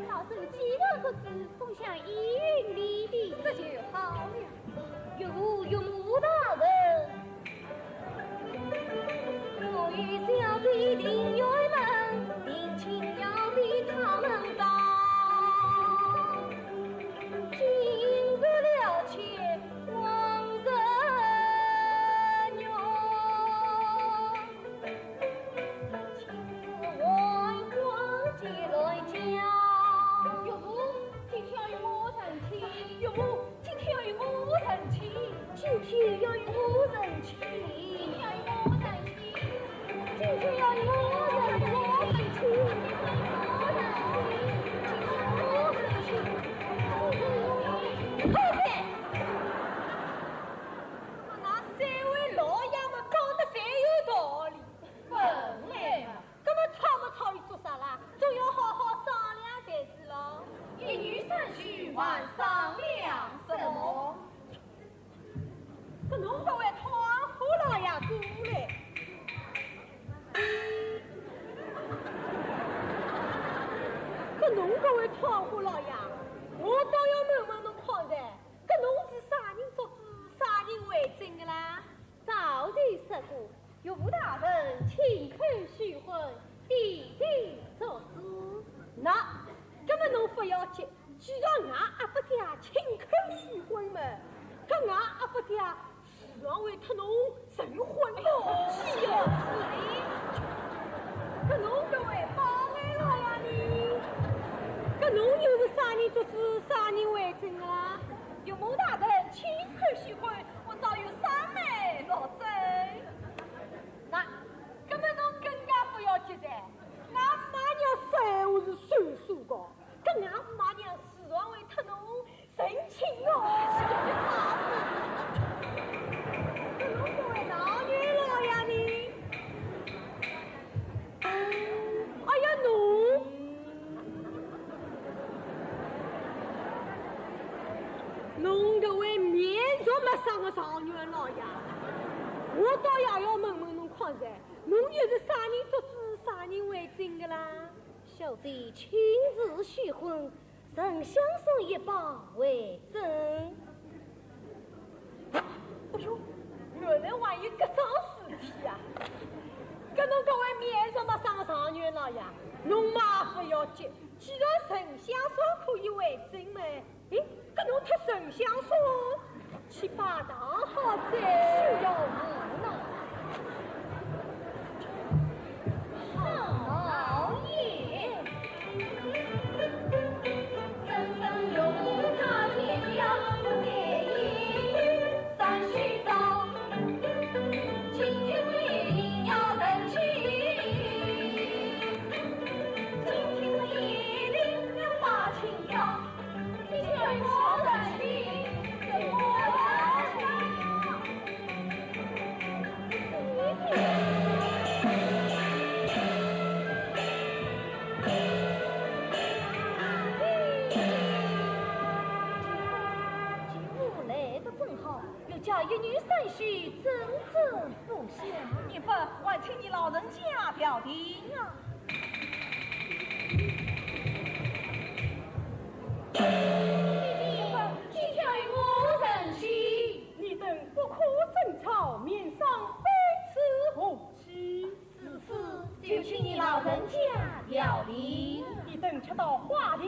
老身既然作主，总想应允你的。这就好了。岳父岳母大人，我与小姐定缘门，定亲要比他们早。今日了却 王人哟，请我还官接来讲。岳父，今天要与我成亲。岳父，今天要与我成亲。今天要与我成亲。今天要与我成亲。今天要与我成亲。今天要与我成亲。今天要与我成亲。后辈！ 那三位老爷们讲得侪有道理。本来嘛，搿么吵么吵伊做啥啦？总要好好商量才是咯。一女三婿还商量什么？搿侬搿位太夫老爷过来。搿侬搿位太夫老爷，我倒要问问侬看噻。 搿侬是啥人作主，啥人为证的啦？早就说过，岳父大人亲口许婚，弟弟作主。那，搿么侬勿要急，既然俺阿伯家亲口许婚嘛，搿俺阿伯家自然会替侬 成婚哦，是呀，是的。搿侬搿位宝妹老爷呢？搿侬又是啥人作主，啥人为证啊？岳母大人亲口许婚，我早有三媒六证。那，搿么侬更加勿要急哉，俺姆娘说闲话是算数个，搿俺姆娘自然会替侬 成亲哦。搿侬搿位老元老爷呢？哎呀，侬，侬搿位面熟陌生的状元老爷，我倒也要问问侬看噻，侬又是啥人作主，啥人为证的啦？小姐亲自许婚， 沉香扇一把为证。哎哟，原来还有搿桩事体啊！搿侬搿位面熟陌生的状元老爷，侬嘛勿要急，既然沉香扇可以为证嘛，哎，搿侬托沉香扇 去拜堂好哉。是呀，无奈。好老爷。今日来得正好，岳家一女三婿，真正 不想。你不，还请你老人家调停啊。你不，请求我人去。你等不可争吵，免伤彼此和气。如此，就请你老人家调停。你等且到花厅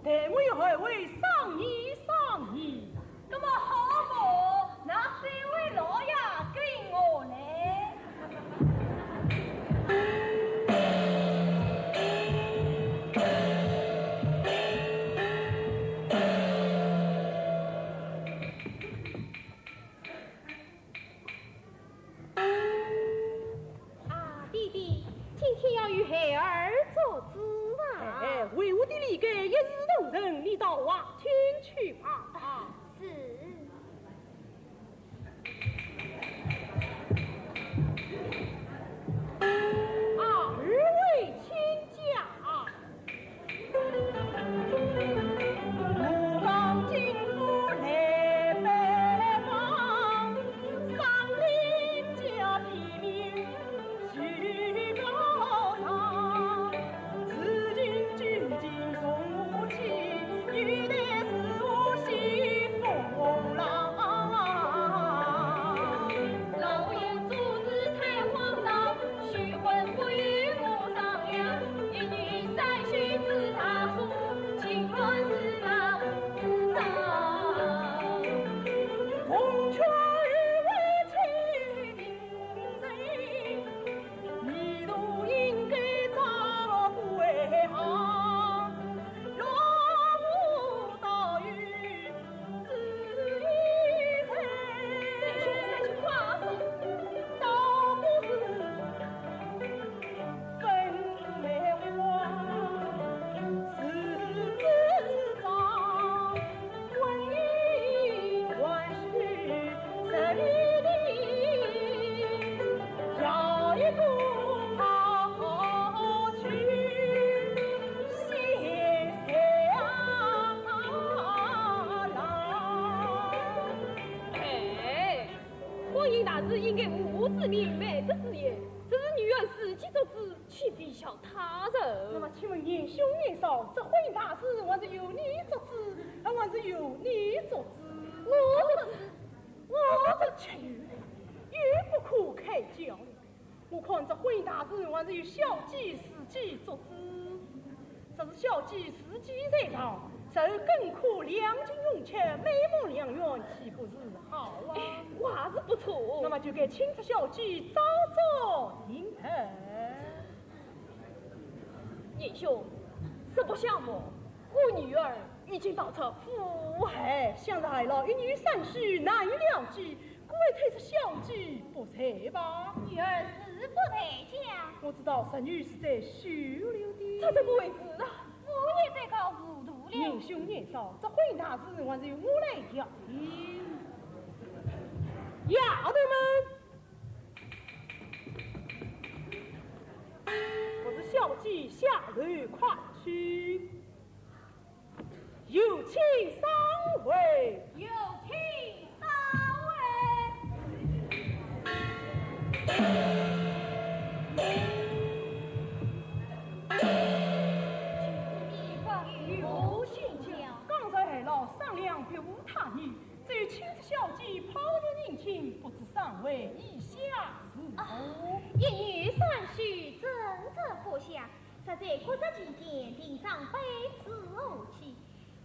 待我与二位商议商议。那么好么，那三位老爷跟我来。啊，爹爹，今天要与孩儿作主啊。哎，为父的礼节一视同仁，你到外厅去吧。啊，是。啊，二位请讲。 哎， 婚姻大事应该父子明媒妁之言，这是女儿自己做主，岂必孝他人？那么，请问年兄年嫂，这婚姻大事还是由你做主，还是由你做主？我做主。我这吃油，油不可开浇了。我看这婚姻大事还是由小姐自己做主。 这是小姐自己在上，手更可两情永结，美梦良缘，岂不是好啊？哎，话是不错。那么就该请出小姐早早定夺。年兄，实不相瞒，我女儿已经到此府。哎，想是海老一女三婿难以料计， 故而推说小姐不在吧？女儿是不在家。我知道侄女是在绣楼的。这怎么回事啊？我也被搞糊涂了。年兄年嫂，这婚姻大事还是由我来调停。丫头们，扶持小姐下楼快去。 有请三位。有请三位。请问你方有何请教？刚才海老商量别无他意，只有请出小姐抛头认亲，不知三位意下如何？啊，一女三婿，怎则不下？ 实在各执己见，庭上卑职何起？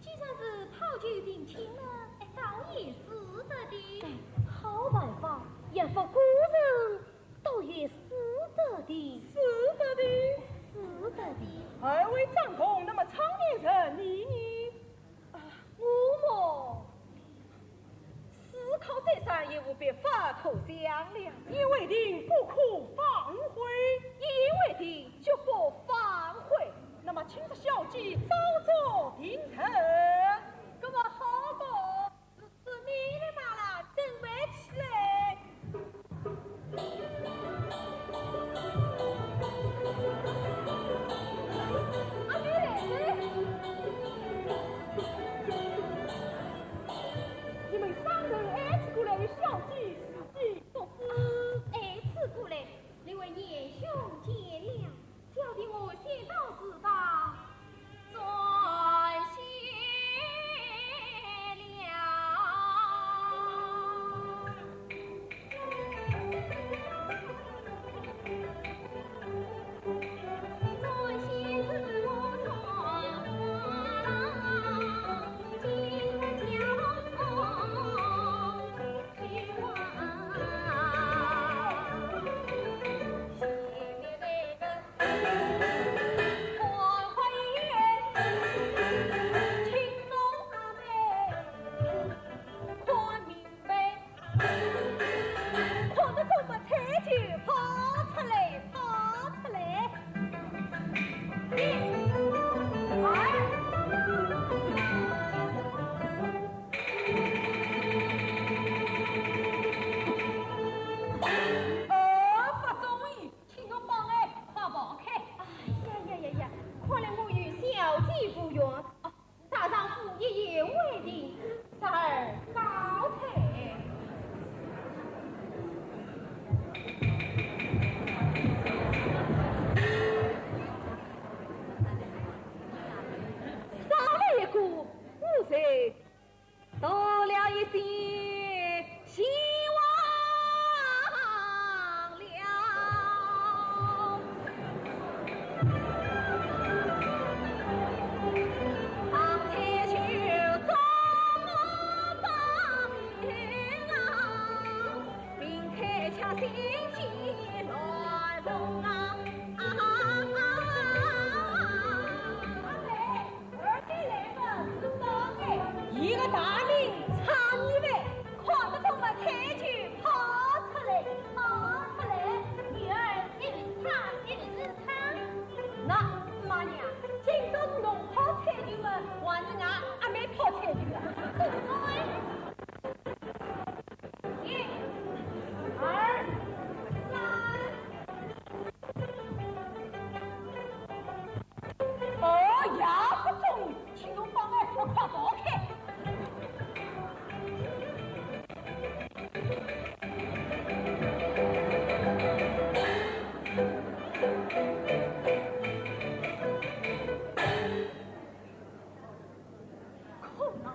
既然是抛头认亲呢，哎，倒也是的。哎，好办法，一不孤人，倒也是的。是的。是的。二位长工，那么昌年人你呢？啊，我么， 思考再三，也无别法可想了。一言为定，不可反悔。一言为定，决不反悔。那么，请出小姐早早定夺。那么好个，是你的妈啦，准备起来。 阿妹来了。你们三人挨次过来，与小姐自己作主。挨次过来，你为年兄见谅，小弟我先到此吧。转对，多了一些希望了。方才就做我把命啊，并开枪心急来弄啊。啊，啊，啊。 二弟来了，是宝贝。一个大名唱一位，看得懂么？彩球抛出来，抛出来。女儿，你是唱，你是唱。那，妈娘，今朝是侬抛彩球么，还是俺阿妹抛彩球啊？对不对？一、二、三。 哦，也不中意，请侬帮俺快快跑开。可恼，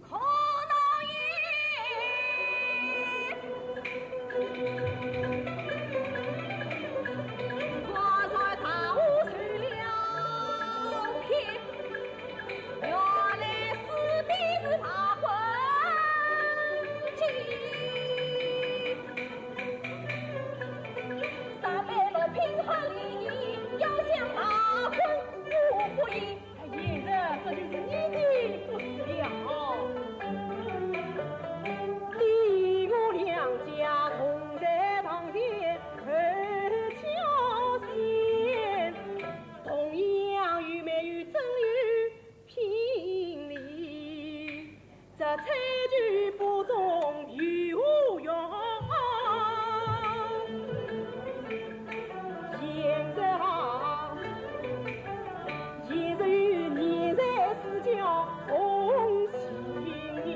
可恼也！我在大河受了骗，原来死的是大昏鸡。三百六平方里，要想大昏我不依。 贤侄，这就是你的不是了。你我两家同在堂前，二家先，同样有没有真有品哩？ 这彩球不中有何用？贤侄啊，贤侄有贤侄之教，从心里。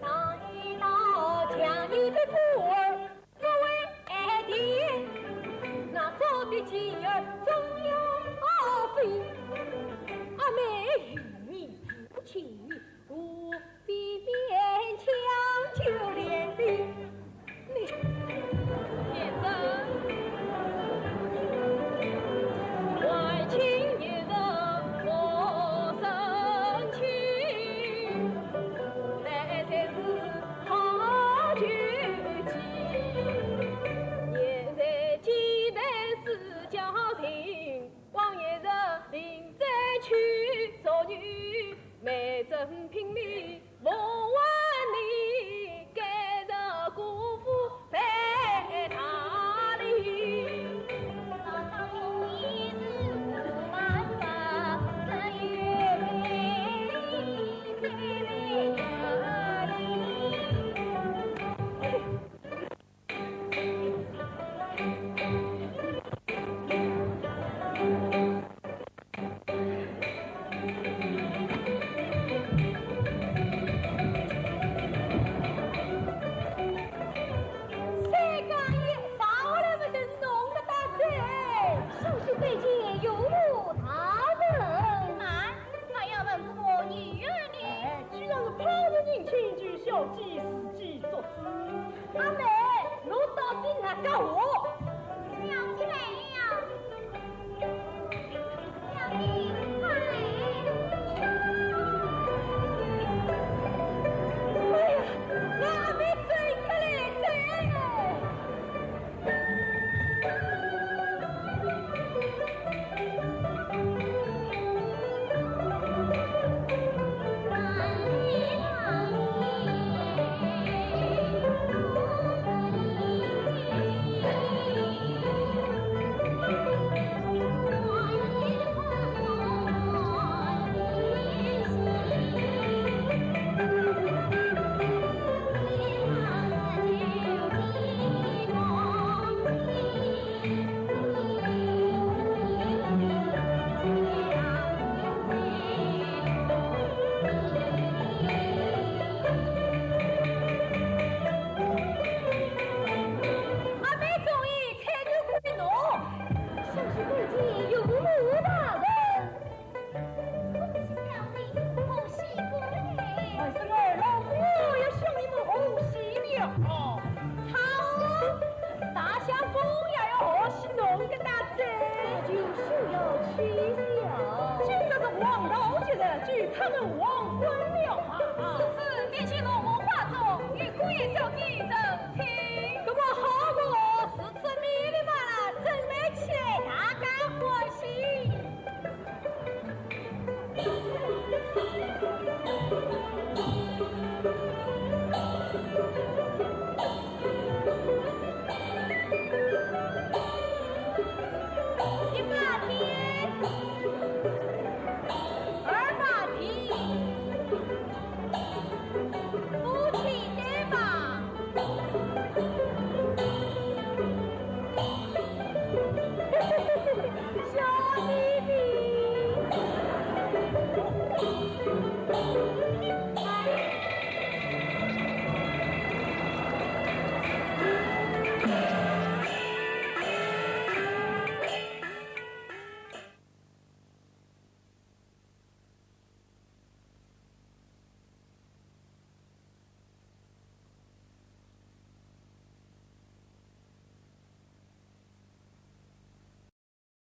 上一道讲你的故儿， 各位爱弟，那做的妻儿总要费。阿妹与你夫妻，何必勉强就连的？你贤侄，还请贤侄莫生气，那才是 好求情。贤侄既然是家庭，望贤侄另再娶俗女，媒人聘礼奉还你，该是姑父办大礼。他们我